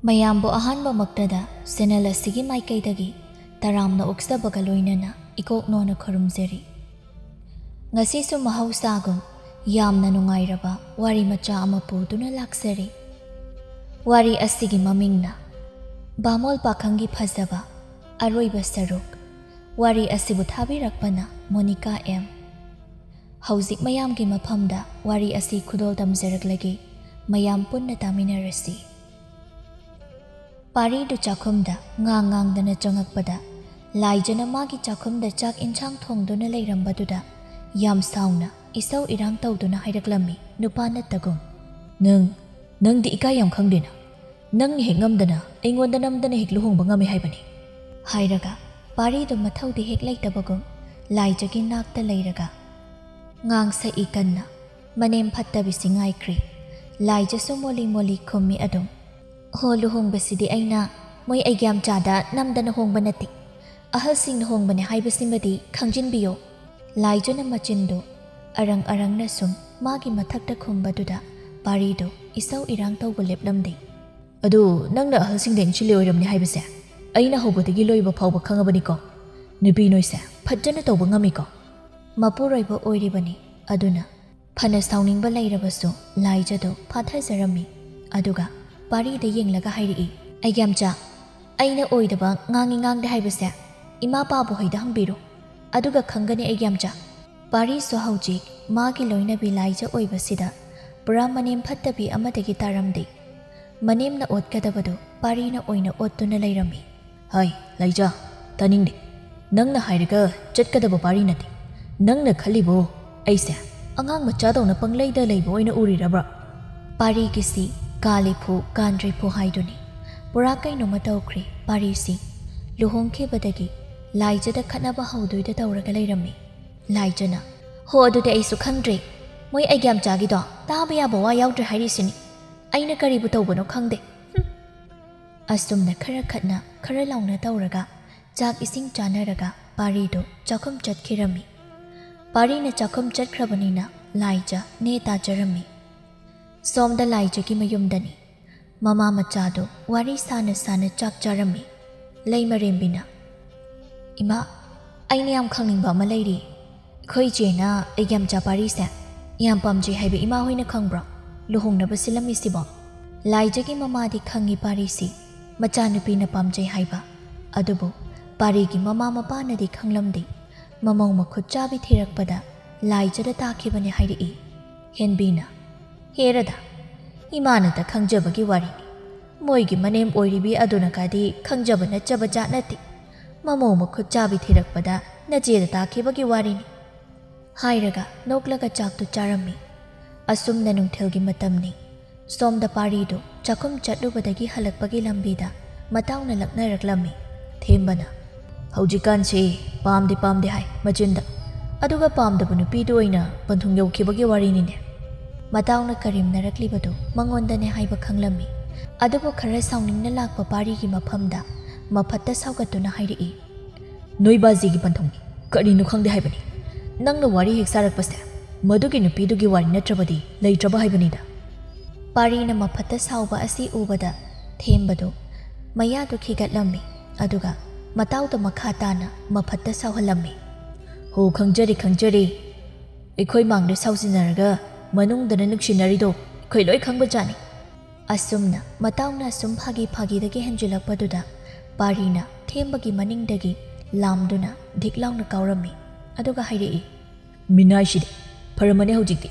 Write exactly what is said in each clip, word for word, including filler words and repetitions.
ꯃꯌꯥꯝꯕꯨ ꯑꯍꯥꯟꯕꯃꯛꯇꯗ ꯆꯦꯅꯦꯜ ꯑꯁꯤꯒꯤ ꯃꯥꯏꯀꯩꯗꯒꯤ ꯇꯔꯥꯝꯅ ꯑꯣꯛꯆꯕꯒ ꯂꯣꯏꯅꯅ ꯏꯀꯣꯛꯅꯣꯅ ꯈꯨꯔꯨꯝꯖꯔꯤ꯫ ꯉꯁꯤꯁꯨ ꯃꯍꯧꯁꯥꯒꯨꯝ ꯌꯥꯝꯅ ꯅꯨꯡꯉꯥꯏꯔꯕ ꯋꯥꯔꯤ ꯃꯆꯥ ꯑꯃ ꯄꯨꯗꯨꯅ ꯂꯥꯛꯆꯔꯤ꯫ ꯋꯥꯔꯤ ꯑꯁꯤꯒꯤ ꯃꯃꯤꯡꯅ ꯕꯥꯃꯣꯜ ꯄꯥꯈꯪꯒꯤ ꯐꯖꯕ, ꯑꯔꯣꯏꯕ ꯁꯔꯨꯛ꯫ ꯋꯥꯔꯤ ꯑꯁꯤꯕꯨ ꯊꯥꯕꯤꯔꯛꯄꯅ ꯃꯣꯅꯤꯀꯥ ꯑꯦꯝ꯫ ꯍꯧꯖꯤꯛ ꯃꯌꯥꯝꯒꯤ ꯃꯐꯝꯗ ꯋꯥꯔꯤ ꯑꯁꯤ ꯈꯨꯗꯣꯜ ꯇꯝꯖꯔꯛꯂꯒꯦ꯫ ꯃꯌꯥꯝ ꯄꯨꯟꯅ ꯇꯥꯃꯤꯟꯅꯔꯁꯤ꯫ ꯄꯥꯔꯤꯗꯨ ꯆꯥꯛꯈꯨꯝꯗ ꯉꯥꯡ ꯉꯥꯡꯗꯅ ꯆꯪꯉꯛꯄꯗ, ꯂꯥꯏꯖꯅ ꯃꯥꯒꯤ ꯆꯥꯛꯈꯨꯝꯗ ꯆꯥꯛ ꯏꯟꯁꯥꯡ ꯊꯣꯡꯗꯨꯅ ꯂꯩꯔꯝꯕꯗꯨꯗ ꯌꯥꯝ ꯁꯥꯎꯅ ꯏꯁꯧ ꯏꯔꯥꯡ ꯇꯧꯗꯨꯅ ꯍꯥꯏꯔꯛꯂꯝꯃꯤ, ꯅꯨꯄꯥ ꯅꯠꯇꯒꯨꯝ꯫ "ꯅꯪ, ꯅꯪꯗꯤ ꯏꯀꯥꯏ ꯌꯥꯝ ꯈꯪꯗꯦꯅ꯫ ꯅꯪ ꯍꯦꯛ ꯉꯝꯗꯅ ꯑꯩꯉꯣꯟꯗ ꯅꯝꯗꯅ ꯍꯦꯛ ꯂꯨꯍꯣꯡꯕ ꯉꯝꯃꯤ ꯍꯥꯏꯕꯅꯤ?" ꯍꯥꯏꯔꯒ ꯄꯥꯔꯤꯗꯨ ꯃꯊꯧꯗꯤ ꯍꯦꯛ ꯂꯩꯇꯕꯒꯨꯝ ꯂꯥꯏꯖꯒꯤ ꯅꯥꯛꯇ ꯂꯩꯔꯒ ꯉꯥꯡ ꯁꯛꯏ ꯀꯟꯅ꯫ ꯃꯅꯦꯝ ꯐꯠꯇꯕꯤꯁꯤ ꯉꯥꯏꯈ꯭ꯔꯤ꯫ ꯂꯥꯏꯖꯁꯨ ꯃꯣꯂꯤ ꯃꯣꯂꯤ ꯈꯨꯝꯃꯤ ꯑꯗꯨꯝ꯫ "ꯍꯣ, ꯂꯨꯍꯣꯡꯕꯁꯤꯗꯤ ꯑꯩꯅ ꯃꯣꯏ ꯑꯩꯒ꯭ꯌꯥꯝꯆꯥꯗ ꯅꯝꯗꯅ ꯍꯣꯡꯕ ꯅꯠꯇꯦ꯫ ꯑꯍꯜꯁꯤꯡꯅ ꯍꯣꯡꯕꯅꯦ ꯍꯥꯏꯕꯁꯤꯃꯗꯤ ꯈꯪꯖꯤꯟꯕꯤꯌꯣ꯫" ꯂꯥꯏꯖꯅ ꯃꯆꯤꯟꯗꯨ ꯑꯔꯪ ꯑꯔꯪꯅ ꯁꯨꯝ ꯃꯥꯒꯤ ꯃꯊꯛꯇ ꯈꯨꯝꯕꯗꯨꯗ ꯄꯥꯔꯤꯗꯨ ꯏꯁꯧ ꯏꯔꯥꯡ ꯇꯧꯕ ꯂꯦꯞꯂꯝꯗꯦ꯫ "ꯑꯗꯨ ꯅꯪꯅ ꯑꯍꯜꯁꯤꯡꯗ ꯏꯟꯁꯤꯜꯂꯤ ꯑꯣꯏꯔꯝꯅꯤ ꯍꯥꯏꯕꯁꯦ ꯑꯩꯅ ꯍꯧꯕꯗꯒꯤ ꯂꯣꯏꯕ ꯐꯥꯎꯕ ꯈꯪꯉꯕꯅꯤꯀꯣ꯫ ꯅꯨꯄꯤ ꯅꯣꯏꯁꯦ ꯐꯖꯅ ꯇꯧꯕ ꯉꯝꯃꯤꯀꯣ꯫" ꯃꯄꯨꯔꯣꯏꯕ ꯑꯣꯏꯔꯤꯕꯅꯤ, ꯑꯗꯨꯅ ꯐꯅ ꯁꯥꯎꯅꯤꯡꯕ ꯂꯩꯔꯕꯁꯨ ꯂꯥꯏꯖꯗꯨ ꯐꯥꯊꯖꯔꯝꯃꯤ꯫ ꯑꯗꯨꯒ ꯄꯥꯔꯤꯗ ꯌꯦꯡꯂꯒ ꯍꯥꯏꯔꯛꯏ, "ꯑꯩꯒ꯭ꯌꯥꯝꯆꯥ, ꯑꯩꯅ ꯑꯣꯏꯗꯕ ꯉꯥꯡꯉꯤ ꯉꯥꯡꯗꯦ ꯍꯥꯏꯕꯁꯦ ꯏꯃꯥ ꯄꯥꯕꯨꯍꯣꯏꯗ ꯍꯪꯕꯤꯔꯣ꯫ ꯑꯗꯨꯒ ꯈꯪꯒꯅꯤ ꯑꯩꯒ꯭ꯌꯥꯝꯆꯥ꯫" ꯄꯥꯔꯤꯁꯨ ꯍꯧꯖꯤꯛ ꯃꯥꯒꯤ ꯂꯣꯏꯅꯕꯤ ꯂꯥꯏꯖ ꯑꯣꯏꯕꯁꯤꯗ ꯄꯨꯔꯥ ꯃꯅꯦꯝ ꯐꯠꯇꯕꯤ ꯑꯃꯗꯒꯤ ꯇꯥꯔꯝꯗꯦ꯫ ꯃꯅꯦꯝꯅ ꯑꯣꯠꯀꯗꯕꯗꯨ ꯄꯥꯔꯤꯅ ꯑꯣꯏꯅ ꯑꯣꯠꯇꯨꯅ ꯂꯩꯔꯝꯃꯤ꯫ "ꯍꯩ, ꯂꯥꯏꯖ, ꯇꯥꯅꯤꯡꯗꯦ꯫ ꯅꯪꯅ ꯍꯥꯏꯔꯒ ꯆꯠꯀꯗꯕ ꯄꯥꯔꯤ ꯅꯠꯇꯦ꯫ ꯅꯪꯅ ꯈꯜꯂꯤꯕꯣ ꯑꯩꯁꯦ ꯑꯉꯥꯡ ꯃꯆꯥꯗꯧꯅ ꯄꯪꯂꯩꯗ ꯂꯩꯕ ꯑꯣꯏꯅ ꯎꯔꯤꯔꯕ꯭ꯔꯥ?" ꯄꯥꯔꯤꯒꯤꯁꯤ ꯀꯥꯜꯂꯤꯐꯨ ꯀꯥꯟꯗ꯭ꯔꯤꯐꯨ ꯍꯥꯏꯗꯨꯅꯤ꯫ ꯄꯨꯔꯥ ꯀꯩꯅꯣꯃ ꯇꯧꯈ꯭ꯔꯦ ꯄꯥꯔꯤꯁꯤ꯫ ꯂꯨꯍꯣꯡꯈꯤꯕꯗꯒꯤ ꯂꯥꯏꯖꯗ ꯈꯠꯅꯕ ꯍꯧꯗꯣꯏꯗ ꯇꯧꯔꯒ ꯂꯩꯔꯝꯃꯤ꯫ ꯂꯥꯏꯖꯅ, "ꯍꯣ, ꯑꯗꯨꯗꯤ ꯑꯩꯁꯨ ꯈꯪꯗ꯭ꯔꯦ꯫ ꯃꯣꯏ ꯑꯩꯒ꯭ꯌꯥꯝꯆꯥꯒꯤꯗꯣ ꯇꯥꯕ ꯌꯥꯕ ꯋꯥ ꯌꯥꯎꯗ꯭ꯔꯦ ꯍꯥꯏꯔꯤꯁꯤꯅꯤ꯫ ꯑꯩꯅ ꯀꯔꯤꯕꯨ ꯇꯧꯕꯅꯣ ꯈꯪꯗꯦ꯫ ꯍꯨꯝ꯫" ꯑꯁꯨꯝꯅ ꯈꯔ ꯈꯠꯅ ꯈꯔ ꯂꯥꯎꯅ ꯇꯧꯔꯒ ꯆꯥꯛ ꯏꯁꯤꯡ ꯆꯥꯅꯔꯒ ꯄꯥꯔꯤꯗꯨ ꯆꯥꯛꯈꯨꯝ ꯆꯠꯈꯤꯔꯝꯃꯤ꯫ ꯄꯥꯔꯤꯅ ꯆꯥꯛꯈꯨꯝ ꯆꯠꯈ꯭ꯔꯕꯅꯤꯅ ꯂꯥꯏꯖ ꯅꯦ ꯇꯥꯖꯔꯝꯃꯤ꯫ ꯁꯣꯝꯗ ꯂꯥꯏꯖꯒꯤ ꯃꯌꯨꯝꯗꯅꯤ꯫ ꯃꯃꯥ ꯃꯆꯥꯗꯨ ꯋꯥꯔꯤ ꯁꯥꯅ ꯁꯥꯅ ꯆꯥꯛ ꯆꯥꯔꯝꯃꯤ꯫ ꯂꯩꯃꯔꯦꯝꯕꯤꯅ, "ꯏꯃꯥ, ꯑꯩꯅ ꯌꯥꯝ ꯈꯪꯅꯤꯡꯕ ꯑꯃ ꯂꯩꯔꯤ꯫ ꯑꯩꯈꯣꯏ ꯏꯆꯦꯅ ꯑꯩꯒꯤ ꯌꯥꯝꯆꯥ ꯄꯥꯔꯤꯁꯦ ꯌꯥꯝ ꯄꯥꯝꯖꯩ ꯍꯥꯏꯕ ꯏꯃꯥ ꯍꯣꯏꯅ ꯈꯪꯕ꯭ꯔꯣ? ꯂꯨꯍꯣꯡꯅꯕ ꯁꯤꯜꯂꯝꯃꯤꯁꯤꯕꯣ?" ꯂꯥꯏꯖꯒꯤ ꯃꯃꯥꯗꯤ ꯈꯪꯉꯤ ꯄꯥꯔꯤꯁꯤ ꯃꯆꯥꯅꯨꯄꯤꯅ ꯄꯥꯝꯖꯩ ꯍꯥꯏꯕ꯫ ꯑꯗꯨꯕꯨ ꯄꯥꯔꯤꯒꯤ ꯃꯃꯥ ꯃꯄꯥꯅꯗꯤ ꯈꯪꯂꯝꯗꯦ꯫ ꯃꯃꯧ ꯃꯈꯨꯠ ꯆꯥꯕꯤ ꯊꯤꯔꯛꯄꯗ ꯂꯥꯏꯖꯗ ꯇꯥꯈꯤꯕꯅꯦ ꯍꯥꯏꯔꯛꯏ꯫ ꯍꯦꯟꯕꯤꯅ, "ꯍꯦꯔꯗ, ꯏꯃꯥꯅꯇ ꯈꯪꯖꯕꯒꯤ ꯋꯥꯔꯤꯅꯤ꯫ ꯃꯣꯏꯒꯤ ꯃꯅꯦꯝ ꯑꯣꯏꯔꯤꯕꯤ ꯑꯗꯨꯅ ꯀꯥꯗꯤ ꯈꯪꯖꯕ ꯅꯠꯆꯕ ꯖꯥꯠ ꯅꯠꯇꯦ꯫ ꯃꯃꯧ ꯃꯈꯨꯠ ꯆꯥꯕꯤ ꯊꯤꯔꯛꯄꯗ ꯅꯆꯦꯗ ꯇꯥꯈꯤꯕꯒꯤ ꯋꯥꯔꯤꯅꯤ꯫" ꯍꯥꯏꯔꯒ ꯅꯣꯛꯂꯒ ꯆꯥꯛꯇꯨ ꯆꯥꯔꯝꯃꯤ꯫ ꯑꯁꯨꯝꯅ ꯅꯨꯡꯊꯤꯜꯒꯤ ꯃꯇꯝꯅꯤ꯫ ꯁꯣꯝꯗ ꯄꯥꯔꯤꯗꯨ ꯆꯥꯛꯈꯨꯝ ꯆꯠꯂꯨꯕꯗꯒꯤ ꯍꯜꯂꯛꯄꯒꯤ ꯂꯝꯕꯤꯗ ꯃꯇꯥꯎꯅ ꯂꯛꯅꯔꯛꯂꯝꯃꯤ꯫ ꯊꯦꯝꯕꯅ, "ꯍꯧꯖꯤꯛꯀꯥꯟꯁꯤ ꯄꯥꯝꯗꯦ ꯄꯥꯝꯗꯦ ꯍꯥꯏ ꯃꯆꯤꯟꯗ, ꯑꯗꯨꯒ ꯄꯥꯝꯗꯕ ꯅꯨꯄꯤꯗꯨ ꯑꯣꯏꯅ ꯄꯟꯊꯨꯡ ꯌꯧꯈꯤꯕꯒꯤ ꯋꯥꯔꯤꯅꯤꯅꯦ꯫" ꯃꯇꯥꯎꯅ ꯀꯔꯦꯝꯅꯔꯛꯂꯤꯕꯗꯨ ꯃꯉꯣꯟꯗꯅꯦ ꯍꯥꯏꯕ ꯈꯪꯂꯝꯃꯤ꯫ ꯑꯗꯨꯕꯨ ꯈꯔ ꯁꯥꯎꯅꯤꯡꯅ ꯂꯥꯛꯄ ꯄꯥꯔꯤꯒꯤ ꯃꯐꯝꯗ ꯃꯐꯠꯇ ꯁꯥꯎꯒꯠꯇꯨꯅ ꯍꯥꯏꯔꯛꯏ, "ꯅꯣꯏ ꯕꯥꯖꯤꯒꯤ ꯄꯟꯊꯨꯡꯅꯤ, ꯀꯔꯤꯅꯣ ꯈꯪꯗꯦ ꯍꯥꯏꯕꯅꯤ꯫ ꯅꯪꯅ ꯋꯥꯔꯤ ꯍꯦꯛ ꯁꯥꯔꯛꯄꯁꯦ, ꯃꯗꯨꯒꯤ ꯅꯨꯄꯤꯗꯨꯒꯤ ꯋꯥꯔꯤ ꯅꯠꯇ꯭ꯔꯕꯗꯤ ꯂꯩꯇ꯭ꯔꯕ ꯍꯥꯏꯕꯅꯤꯗ꯫" ꯄꯥꯔꯤꯅ ꯃꯐꯠꯇ ꯁꯥꯎꯕ ꯑꯁꯤ ꯎꯕꯗ ꯊꯦꯝꯕꯗꯨ ꯃꯌꯥꯗꯨ ꯈꯤꯒꯠꯂꯝꯃꯤ, ꯑꯗꯨꯒ ꯃꯇꯥꯎꯗ ꯃꯈꯥ ꯇꯥꯅ ꯃꯐꯠꯇ ꯁꯥꯎꯍꯜꯂꯝꯃꯤ꯫ "ꯍꯣ, ꯈꯪꯖꯔꯦ, ꯈꯪꯖꯔꯦ꯫ ꯑꯩꯈꯣꯏ ꯃꯥꯡꯗ ꯁꯥꯎꯖꯤꯟꯅꯔꯒ ꯃꯅꯨꯡꯗꯅ ꯅꯨꯡꯁꯤꯅꯔꯤꯗꯣ ꯑꯩꯈꯣꯏ ꯂꯣꯏ ꯈꯪꯕꯖꯥꯠꯅꯤ꯫" ꯑꯁꯨꯝꯅ ꯃꯇꯥꯎꯅ ꯑꯁꯨꯝ ꯐꯥꯒꯤ ꯐꯥꯒꯤꯗꯒꯤ ꯍꯦꯟꯖꯤꯜꯂꯛꯄꯗꯨꯗ ꯄꯥꯔꯤꯅ ꯊꯦꯝꯕꯒꯤ ꯃꯅꯤꯡꯗꯒꯤ ꯂꯥꯝꯗꯨꯅ ꯙꯤꯛ ꯂꯥꯎꯅ ꯀꯥꯎꯔꯝꯃꯤ, ꯑꯗꯨꯒ ꯍꯥꯏꯔꯛꯏ, "ꯃꯤꯅꯥꯏꯁꯤꯗꯤ ꯐꯔꯝꯃꯅꯤ ꯍꯧꯖꯤꯛꯇꯤ꯫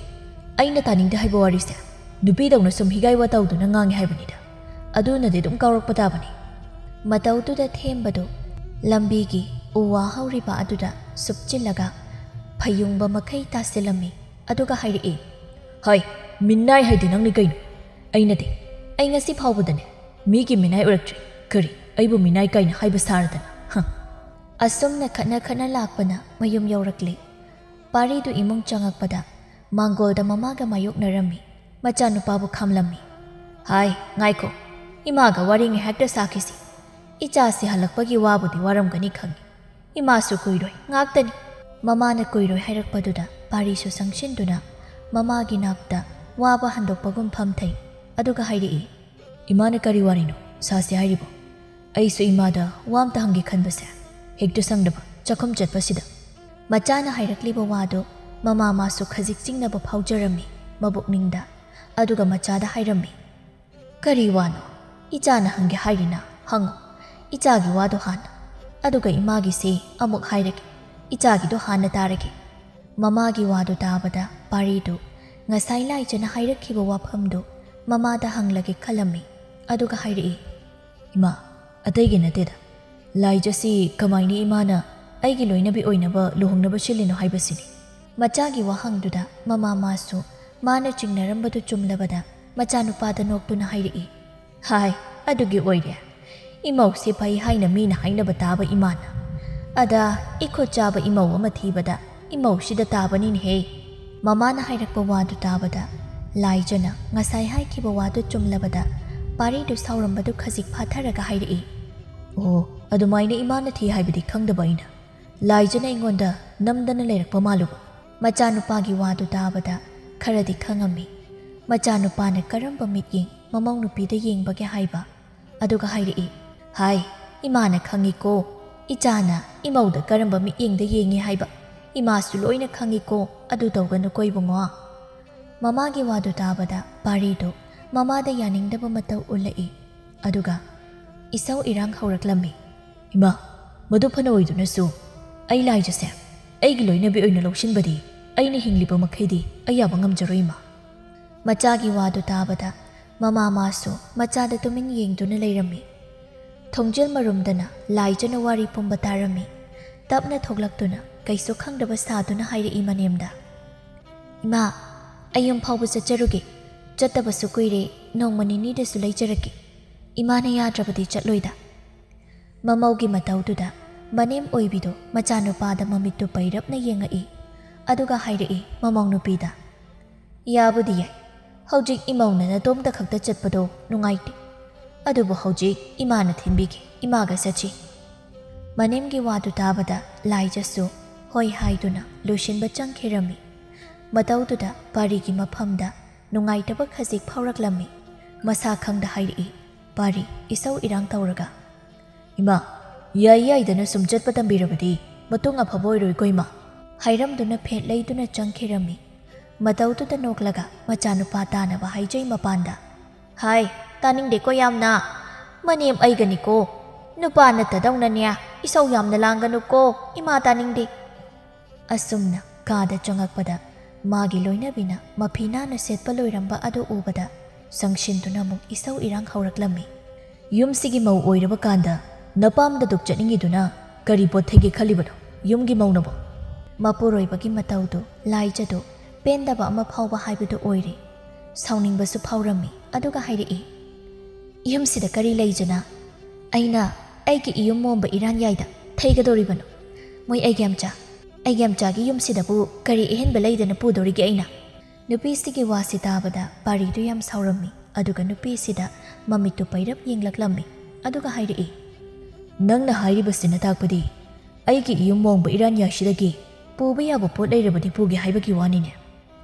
ꯑꯩꯅ ꯇꯥꯅꯤꯡꯗꯦ ꯍꯥꯏꯕ ꯋꯥꯔꯤꯁꯦ꯫ ꯅꯨꯄꯤꯗꯧꯅ ꯁꯨꯝ ꯍꯤꯒꯥꯏ ꯋꯥꯇꯧꯗꯨꯅ ꯉꯥꯡꯉꯦ ꯍꯥꯏꯕꯅꯤꯗ꯫ ꯑꯗꯨꯅꯗꯤ ꯑꯗꯨꯝ ꯀꯥꯎꯔꯛꯄ ꯇꯥꯕꯅꯤ꯫" ꯃꯇꯧꯗꯨꯗ ꯊꯦꯝꯕꯗꯨ ꯂꯝꯕꯤꯒꯤ ꯎ ꯋꯥ ꯍꯧꯔꯤꯕ ꯑꯗꯨꯗ ꯁꯨꯞꯆꯤꯜꯂꯒ ꯐꯌꯨꯡꯕ ꯃꯈꯩ ꯇꯥꯁꯤꯜꯂꯝꯃꯤ, ꯑꯗꯨꯒ ꯍꯥꯏꯔꯛꯏ, "ꯍꯣꯏ, ꯃꯤꯅꯥꯏ ꯍꯥꯏꯗꯤ ꯅꯪꯅꯤ ꯀꯩꯅꯣ? ꯑꯩꯅꯗꯤ, ꯑꯩ ꯉꯁꯤ ꯐꯥꯎꯕꯗꯅꯦ ꯃꯤꯒꯤ ꯃꯤꯅꯥꯏ ꯑꯣꯏꯔꯛꯇ꯭ꯔꯤ꯫ ꯀꯔꯤ, ꯑꯩꯕꯨ ꯃꯤꯅꯥꯏ ꯀꯥꯏꯅ ꯍꯥꯏꯕ ꯁꯥꯔꯗꯅ? ꯍ!" ꯑꯁꯨꯝꯅ ꯈꯠꯅ ꯈꯠꯅ ꯂꯥꯛꯄꯅ ꯃꯌꯨꯝ ꯌꯧꯔꯛꯂꯦ꯫ ꯄꯥꯔꯤꯗꯨ ꯏꯃꯨꯡ ꯆꯪꯉꯛꯄꯗ ꯃꯥꯡꯒꯣꯜꯗ ꯃꯃꯥꯒ ꯃꯥꯌꯣꯛꯅꯔꯝꯃꯤ꯫ ꯃꯆꯥꯅꯨꯄꯥꯕꯨ ꯈꯥꯝꯂꯝꯃꯤ꯫ "ꯍꯥꯏ, ꯉꯥꯏꯈꯣ, ꯏꯃꯥꯒ ꯋꯥꯔꯤ ꯉꯥꯏꯍꯥꯛꯇ ꯁꯥꯈꯤꯁꯤ꯫ ꯏꯆꯥꯁꯤ ꯍꯜꯂꯛꯄꯒꯤ ꯋꯥꯕꯨꯗꯤ ꯋꯥꯔꯝꯒꯅꯤ ꯈꯪꯏ꯫ ꯏꯃꯥꯁꯨ ꯀꯨꯏꯔꯣꯏ, ꯉꯥꯛꯇꯅꯤ꯫" ꯃꯃꯥꯅ ꯀꯨꯏꯔꯣꯏ ꯍꯥꯏꯔꯛꯄꯗꯨꯗ ꯄꯥꯔꯤꯁꯨ ꯆꯪꯁꯤꯟꯗꯨꯅ ꯃꯃꯥꯒꯤ ꯅꯥꯛꯇ ꯋꯥꯕ ꯍꯟꯗꯣꯛꯄꯒꯨꯝ ꯐꯝꯊꯩ, ꯑꯗꯨꯒ ꯍꯥꯏꯔꯛꯏ, "ꯏꯃꯥꯅ ꯀꯔꯤ ꯋꯥꯔꯤꯅꯣ ꯁꯥꯁꯦ ꯍꯥꯏꯔꯤꯕꯣ? ꯑꯩꯁꯨ ꯏꯃꯥꯗ ꯋꯥ ꯑꯝꯇ ꯍꯪꯒꯦ ꯈꯟꯕꯁꯦ ꯍꯦꯛꯇ ꯁꯪꯗꯕ ꯆꯥꯛꯈꯨꯝ ꯆꯠꯄꯁꯤꯗ꯫" ꯃꯆꯥꯅ ꯍꯥꯏꯔꯛꯂꯤꯕ ꯋꯥꯗꯨ ꯃꯃꯥ ꯃꯥꯁꯨ ꯈꯖꯤꯛ ꯆꯤꯡꯅꯕ ꯐꯥꯎꯖꯔꯝꯃꯤ ꯃꯕꯨꯛꯅꯤꯡꯗ꯫ ꯑꯗꯨꯒ ꯃꯆꯥꯗ ꯍꯥꯏꯔꯝꯃꯤ, "ꯀꯔꯤ ꯋꯥꯅꯣ? ꯏꯆꯥꯅ ꯍꯪꯒꯦ ꯍꯥꯏꯔꯤꯅ ꯍꯪꯉꯨ꯫ ꯏꯆꯥꯒꯤ ꯋꯥꯗꯣ ꯍꯥꯟꯅ, ꯑꯗꯨꯒ ꯏꯃꯥꯒꯤꯁꯤ ꯑꯃꯨꯛ ꯍꯥꯏꯔꯒꯦ꯫ ꯏꯆꯥꯒꯤꯗꯣ ꯍꯥꯟꯅ ꯇꯥꯔꯒꯦ꯫" ꯃꯃꯥꯒꯤ ꯋꯥꯗꯨ ꯇꯥꯕꯗ ꯄꯥꯔꯤꯗꯨ ꯉꯁꯥꯏ ꯂꯥꯏꯖꯅ ꯍꯥꯏꯔꯛꯈꯤꯕ ꯋꯥꯐꯝꯗꯨ ꯃꯃꯥꯗ ꯍꯪꯂꯒꯦ ꯈꯜꯂꯝꯃꯤ꯫ ꯑꯗꯨꯒ ꯍꯥꯏꯔꯛꯏ, "ꯏꯃꯥ, ꯑꯇꯩꯒꯤ ꯅꯠꯇꯦꯗ꯫ ꯂꯥꯏꯖꯁꯤ ꯀꯃꯥꯏꯅ ꯏꯃꯥꯅ ꯑꯩꯒꯤ ꯂꯣꯏꯅꯕꯤ ꯑꯣꯏꯅꯕ ꯂꯨꯍꯣꯡꯅꯕ ꯁꯤꯜꯂꯤꯅꯣ ꯍꯥꯏꯕꯁꯤꯅꯤ꯫" ꯃꯆꯥꯒꯤ ꯋꯥꯍꯪꯗꯨꯗ ꯃꯃꯥ ꯃꯥꯁꯨ ꯃꯥꯅ ꯆꯤꯡꯅꯔꯝꯕꯗꯨ ꯆꯨꯝꯂꯕꯗ ꯃꯆꯥꯅꯨꯄꯥꯗ ꯅꯣꯛꯇꯨꯅ ꯍꯥꯏꯔꯛꯏ, "ꯍꯥꯏ, ꯑꯗꯨꯒꯤ ꯑꯣꯏꯔꯦ꯫ ꯏꯃꯧꯁꯤ ꯐꯩ ꯍꯥꯏꯅ ꯃꯤꯅ ꯍꯥꯏꯅꯕ ꯇꯥꯕ ꯏꯃꯥꯅ꯫ ꯑꯗ ꯏꯈꯨꯠ ꯆꯥꯕ ꯏꯃꯧ ꯑꯃ ꯊꯤꯕꯗ ꯏꯃꯧꯁꯤꯗ ꯇꯥꯕꯅꯤꯅꯦꯍꯦ꯫" ꯃꯃꯥꯅ ꯍꯥꯏꯔꯛꯄ ꯋꯥꯗꯨ ꯇꯥꯕꯗ ꯂꯥꯏꯖꯅ ꯉꯁꯥꯏ ꯍꯥꯏꯈꯤꯕ ꯋꯥꯗꯨ ꯆꯨꯝꯂꯕꯗ ꯄꯥꯔꯤꯗꯨ ꯁꯥꯎꯔꯝꯕꯗꯨ ꯈꯖꯤꯛ ꯐꯥꯊꯔꯒ ꯍꯥꯏꯔꯛꯏ, "ꯑꯣ, ꯑꯗꯨꯃꯥꯏꯅ ꯏꯃꯥꯅ ꯊꯤ ꯍꯥꯏꯕꯗꯤ ꯈꯪꯗꯕ ꯑꯩꯅ꯫ ꯂꯥꯏꯖꯅ ꯑꯩꯉꯣꯟꯗ ꯅꯝꯗꯅ ꯂꯩꯔꯛꯄ ꯃꯥꯜꯂꯨꯕ꯫" ꯃꯆꯥꯅꯨꯄꯥꯒꯤ ꯋꯥꯗꯨ ꯇꯥꯕꯗ ꯈꯔꯗꯤ ꯈꯪꯉꯝꯃꯤ꯫ ꯃꯆꯥꯅꯨꯄꯥꯅ ꯀꯔꯝꯕ ꯃꯤꯠꯌꯦꯡ ꯃꯃꯧ ꯅꯨꯄꯤꯗ ꯌꯦꯡꯕꯒꯦ ꯍꯥꯏꯕ꯫ ꯑꯗꯨꯒ ꯍꯥꯏꯔꯛꯏ, "ꯍꯥꯏ, ꯏꯃꯥꯅ ꯈꯪꯉꯤꯀꯣ꯫ ꯏꯆꯥꯅ ꯏꯃꯧꯗ ꯀꯔꯝꯕ ꯃꯤꯠꯌꯦꯡꯗ ꯌꯦꯡꯉꯤ ꯍꯥꯏꯕ ꯏꯃꯥꯁꯨ ꯂꯣꯏꯅ ꯈꯪꯉꯤꯀꯣ꯫ ꯑꯗꯨ ꯇꯧꯒꯅꯨꯀꯣ ꯏꯕꯨꯡꯉꯣ꯫" ꯃꯃꯥꯒꯤ ꯋꯥꯗꯨ ꯇꯥꯕꯗ ꯄꯥꯔꯤꯗꯨ ꯃꯃꯥꯗ ꯌꯥꯅꯤꯡꯗꯕ ꯃꯇꯧ ꯎꯠꯂꯛꯏ꯫ ꯑꯗꯨꯒ ꯏꯁꯧ ꯏꯔꯥꯡ ꯍꯧꯔꯛꯂꯝꯃꯤ꯫ "ꯏꯃꯥ, ꯃꯗꯨ ꯐꯅ ꯑꯣꯏꯗꯨꯅꯁꯨ ꯑꯩ ꯂꯥꯏꯖꯁꯦ ꯑꯩꯒꯤ ꯂꯣꯏꯅꯕꯤ ꯑꯣꯏꯅ ꯂꯧꯁꯤꯟꯕꯗꯤ ꯑꯩꯅ ꯍꯤꯡꯂꯤꯕ ꯃꯈꯩꯗꯤ ꯑꯩ ꯌꯥꯕ ꯉꯝꯖꯔꯣꯏ, ꯏꯃꯥ꯫" ꯃꯆꯥꯒꯤ ꯋꯥꯗꯨ ꯇꯥꯕꯗ ꯃꯃꯥ ꯃꯥꯁꯨ ꯃꯆꯥꯗ ꯇꯨꯃꯤꯟ ꯌꯦꯡꯗꯨꯅ ꯂꯩꯔꯝꯃꯤ꯫ ꯊꯣꯡꯖꯤꯜ ꯃꯔꯨꯝꯗꯅ ꯂꯥꯏꯖꯅ ꯋꯥꯔꯤ ꯄꯨꯝꯕ ꯇꯥꯔꯝꯃꯤ꯫ ꯇꯞꯅ ꯊꯣꯛꯂꯛꯇꯨꯅ ꯀꯩꯁꯨ ꯈꯪꯗꯕ ꯁꯥꯗꯨꯅ ꯍꯥꯏꯔꯛꯏ ꯃꯅꯦꯝꯗ, "ꯏꯃꯥ, ꯑꯩ ꯌꯨꯝ ꯐꯥꯎꯕ ꯆꯠꯆꯔꯨꯒꯦ꯫ ꯆꯠꯇꯕꯁꯨ ꯀꯨꯏꯔꯦ, ꯅꯣꯡꯃ ꯅꯤꯅꯤꯗꯁꯨ ꯂꯩꯖꯔꯛꯀꯦ꯫ ꯏꯃꯥꯅ ꯌꯥꯗ꯭ꯔꯕꯗꯤ ꯆꯠꯂꯣꯏꯗ꯫" ꯃꯃꯧꯒꯤ ꯃꯇꯧꯗꯨꯗ ꯃꯅꯦꯝ ꯑꯣꯏꯕꯤꯗꯨ ꯃꯆꯥꯅꯨꯄꯥꯗ ꯃꯃꯤꯠꯇꯨ ꯄꯩꯔꯞꯅ ꯌꯦꯡꯉꯛꯏ꯫ ꯑꯗꯨꯒ ꯍꯥꯏꯔꯛꯏ ꯃꯃꯧ ꯅꯨꯄꯤꯗ, "ꯌꯥꯕꯨꯗꯤ ꯌꯥꯏ, ꯍꯧꯖꯤꯛ ꯏꯃꯧꯅ ꯅꯇꯣꯝꯇ ꯈꯛꯇ ꯆꯠꯄꯗꯣ ꯅꯨꯡꯉꯥꯏꯇꯦ꯫ ꯑꯗꯨꯕꯨ ꯍꯧꯖꯤꯛ ꯏꯃꯥꯅ ꯊꯤꯟꯕꯤꯒꯦ, ꯏꯃꯥꯒ ꯆꯠꯁꯤ꯫" ꯃꯅꯦꯝꯒꯤ ꯋꯥꯗꯨ ꯇꯥꯕꯗ ꯂꯥꯏꯖꯁꯨ ꯍꯣꯏ ꯍꯥꯏꯗꯨꯅ ꯂꯣꯏꯁꯤꯟꯕ ꯆꯪꯈꯤꯔꯝꯃꯤ꯫ ꯃꯇꯧꯗꯨꯗ ꯄꯥꯔꯤꯒꯤ ꯃꯐꯝꯗ ꯅꯨꯡꯉꯥꯏꯇꯕ ꯈꯖꯤꯛ ꯐꯥꯎꯔꯛꯂꯝꯃꯤ꯫ ꯃꯁꯥ ꯈꯪꯗ ꯍꯥꯏꯔꯛꯏ ꯄꯥꯔꯤ, ꯏꯁꯧ ꯏꯔꯥꯡ ꯇꯧꯔꯒ꯫ "ꯏꯃꯥ, ꯌꯥꯏ ꯌꯥꯏꯗꯅ ꯁꯨꯝ ꯆꯠꯄ ꯇꯝꯕꯤꯔꯕꯗꯤ ꯃꯇꯨꯡ ꯑꯐꯕ ꯑꯣꯏꯔꯣꯏꯀꯣ ꯏꯃꯥ?" ꯍꯥꯏꯔꯝꯗꯨꯅ ꯐꯦꯠ ꯂꯩꯗꯨꯅ ꯆꯪꯈꯤꯔꯝꯃꯤ꯫ ꯃꯇꯧꯗꯨꯗ ꯅꯣꯛꯂꯒ ꯃꯆꯥꯅꯨꯄꯥ ꯇꯥꯅꯕ ꯍꯥꯏꯖꯩ ꯃꯄꯥꯟꯗ꯫ "ꯍꯥꯏ, ꯇꯥꯅꯤꯡꯗꯦꯀꯣ ꯌꯥꯝꯅ꯫ ꯃꯅꯦꯝ ꯑꯩꯒꯅꯤꯀꯣ꯫ ꯅꯨꯄꯥ ꯅꯠꯇꯗꯧꯅꯅꯦ ꯏꯁꯧ ꯌꯥꯝꯅ ꯂꯥꯡꯒꯅꯨꯀꯣ, ꯏꯃꯥ ꯇꯥꯅꯤꯡꯗꯦ꯫" ꯑꯁꯨꯝꯅ ꯀꯥꯗ ꯆꯪꯉꯛꯄꯗ ꯃꯥꯒꯤ ꯂꯣꯏꯅꯕꯤꯅ ꯃꯐꯤ ꯅꯥꯟꯅ ꯁꯦꯠꯄ ꯂꯣꯏꯔꯝꯕ ꯑꯗꯨ ꯎꯕꯗ ꯆꯪꯁꯤꯟꯗꯨꯅ ꯑꯃꯨꯛ ꯏꯁꯧ ꯏꯔꯥꯡ ꯍꯧꯔꯛꯂꯝꯃꯤ꯫ "ꯌꯨꯝꯁꯤꯒꯤ ꯃꯧ ꯑꯣꯏꯔꯕ ꯀꯥꯟꯗ ꯅꯄꯥꯝꯗ ꯗꯨꯛ ꯆꯠꯅꯤꯡꯉꯤꯗꯨꯅ ꯀꯔꯤ ꯄꯣꯠ ꯊꯩꯒꯦ ꯈꯜꯂꯤꯕꯅꯣ? ꯌꯨꯝꯒꯤ ꯃꯧꯅꯕꯣ?" ꯃꯄꯨꯔꯣꯏꯕꯒꯤ ꯃꯇꯧꯗꯨ, ꯂꯥꯏꯖꯗꯨ ꯄꯦꯟꯗꯕ ꯑꯃ ꯐꯥꯎꯕ ꯍꯥꯏꯕꯗꯨ ꯑꯣꯏꯔꯦ꯫ ꯁꯥꯎꯅꯤꯡꯕꯁꯨ ꯐꯥꯎꯔꯝꯃꯤ, ꯑꯗꯨꯒ ꯍꯥꯏꯔꯛꯏ, "ꯌꯨꯝꯁꯤꯗ ꯀꯔꯤ ꯂꯩꯖꯅ? ꯑꯩꯅ ꯑꯩꯒꯤ ꯏꯌꯨꯝ ꯃꯣꯝꯕ ꯏꯔꯥꯟ ꯌꯥꯏꯗ ꯊꯩꯒꯗꯧꯔꯤꯕꯅꯣ? ꯃꯣꯏ ꯑꯩꯒꯤ ꯑꯝꯆꯥ, ꯑꯩꯒꯤ ꯑꯝꯆꯥꯒꯤ ꯌꯨꯝꯁꯤꯗꯕꯨ ꯀꯔꯤ ꯑꯍꯦꯟꯕ ꯂꯩꯗꯅ ꯄꯨꯗꯧꯔꯤꯒꯦ ꯑꯩꯅ?" ꯅꯨꯄꯤꯁꯤꯒꯤ ꯋꯥꯁꯤ ꯇꯥꯕꯗ ꯄꯥꯔꯤꯗꯨ ꯌꯥꯝ ꯁꯥꯎꯔꯝꯃꯤ, ꯑꯗꯨꯒ ꯅꯨꯄꯤꯁꯤꯗ ꯃꯃꯤꯠꯇꯨ ꯄꯩꯔꯞ ꯌꯦꯡꯂꯛꯂꯝꯃꯤ, ꯑꯗꯨꯒ ꯍꯥꯏꯔꯛꯏ, "ꯅꯪꯅ ꯍꯥꯏꯔꯤꯕꯁꯤꯅ ꯇꯥꯛꯄꯗꯤ ꯑꯩꯒꯤ ꯏꯌꯨꯝ ꯃꯣꯝꯕ ꯏꯔꯥꯟ ꯌꯥꯏꯁꯤꯗꯒꯤ ꯄꯨꯕ ꯌꯥꯕ ꯄꯣꯠ ꯂꯩꯔꯕꯗꯤ ꯄꯨꯒꯦ ꯍꯥꯏꯕꯒꯤ ꯋꯥꯅꯤꯅꯦ?"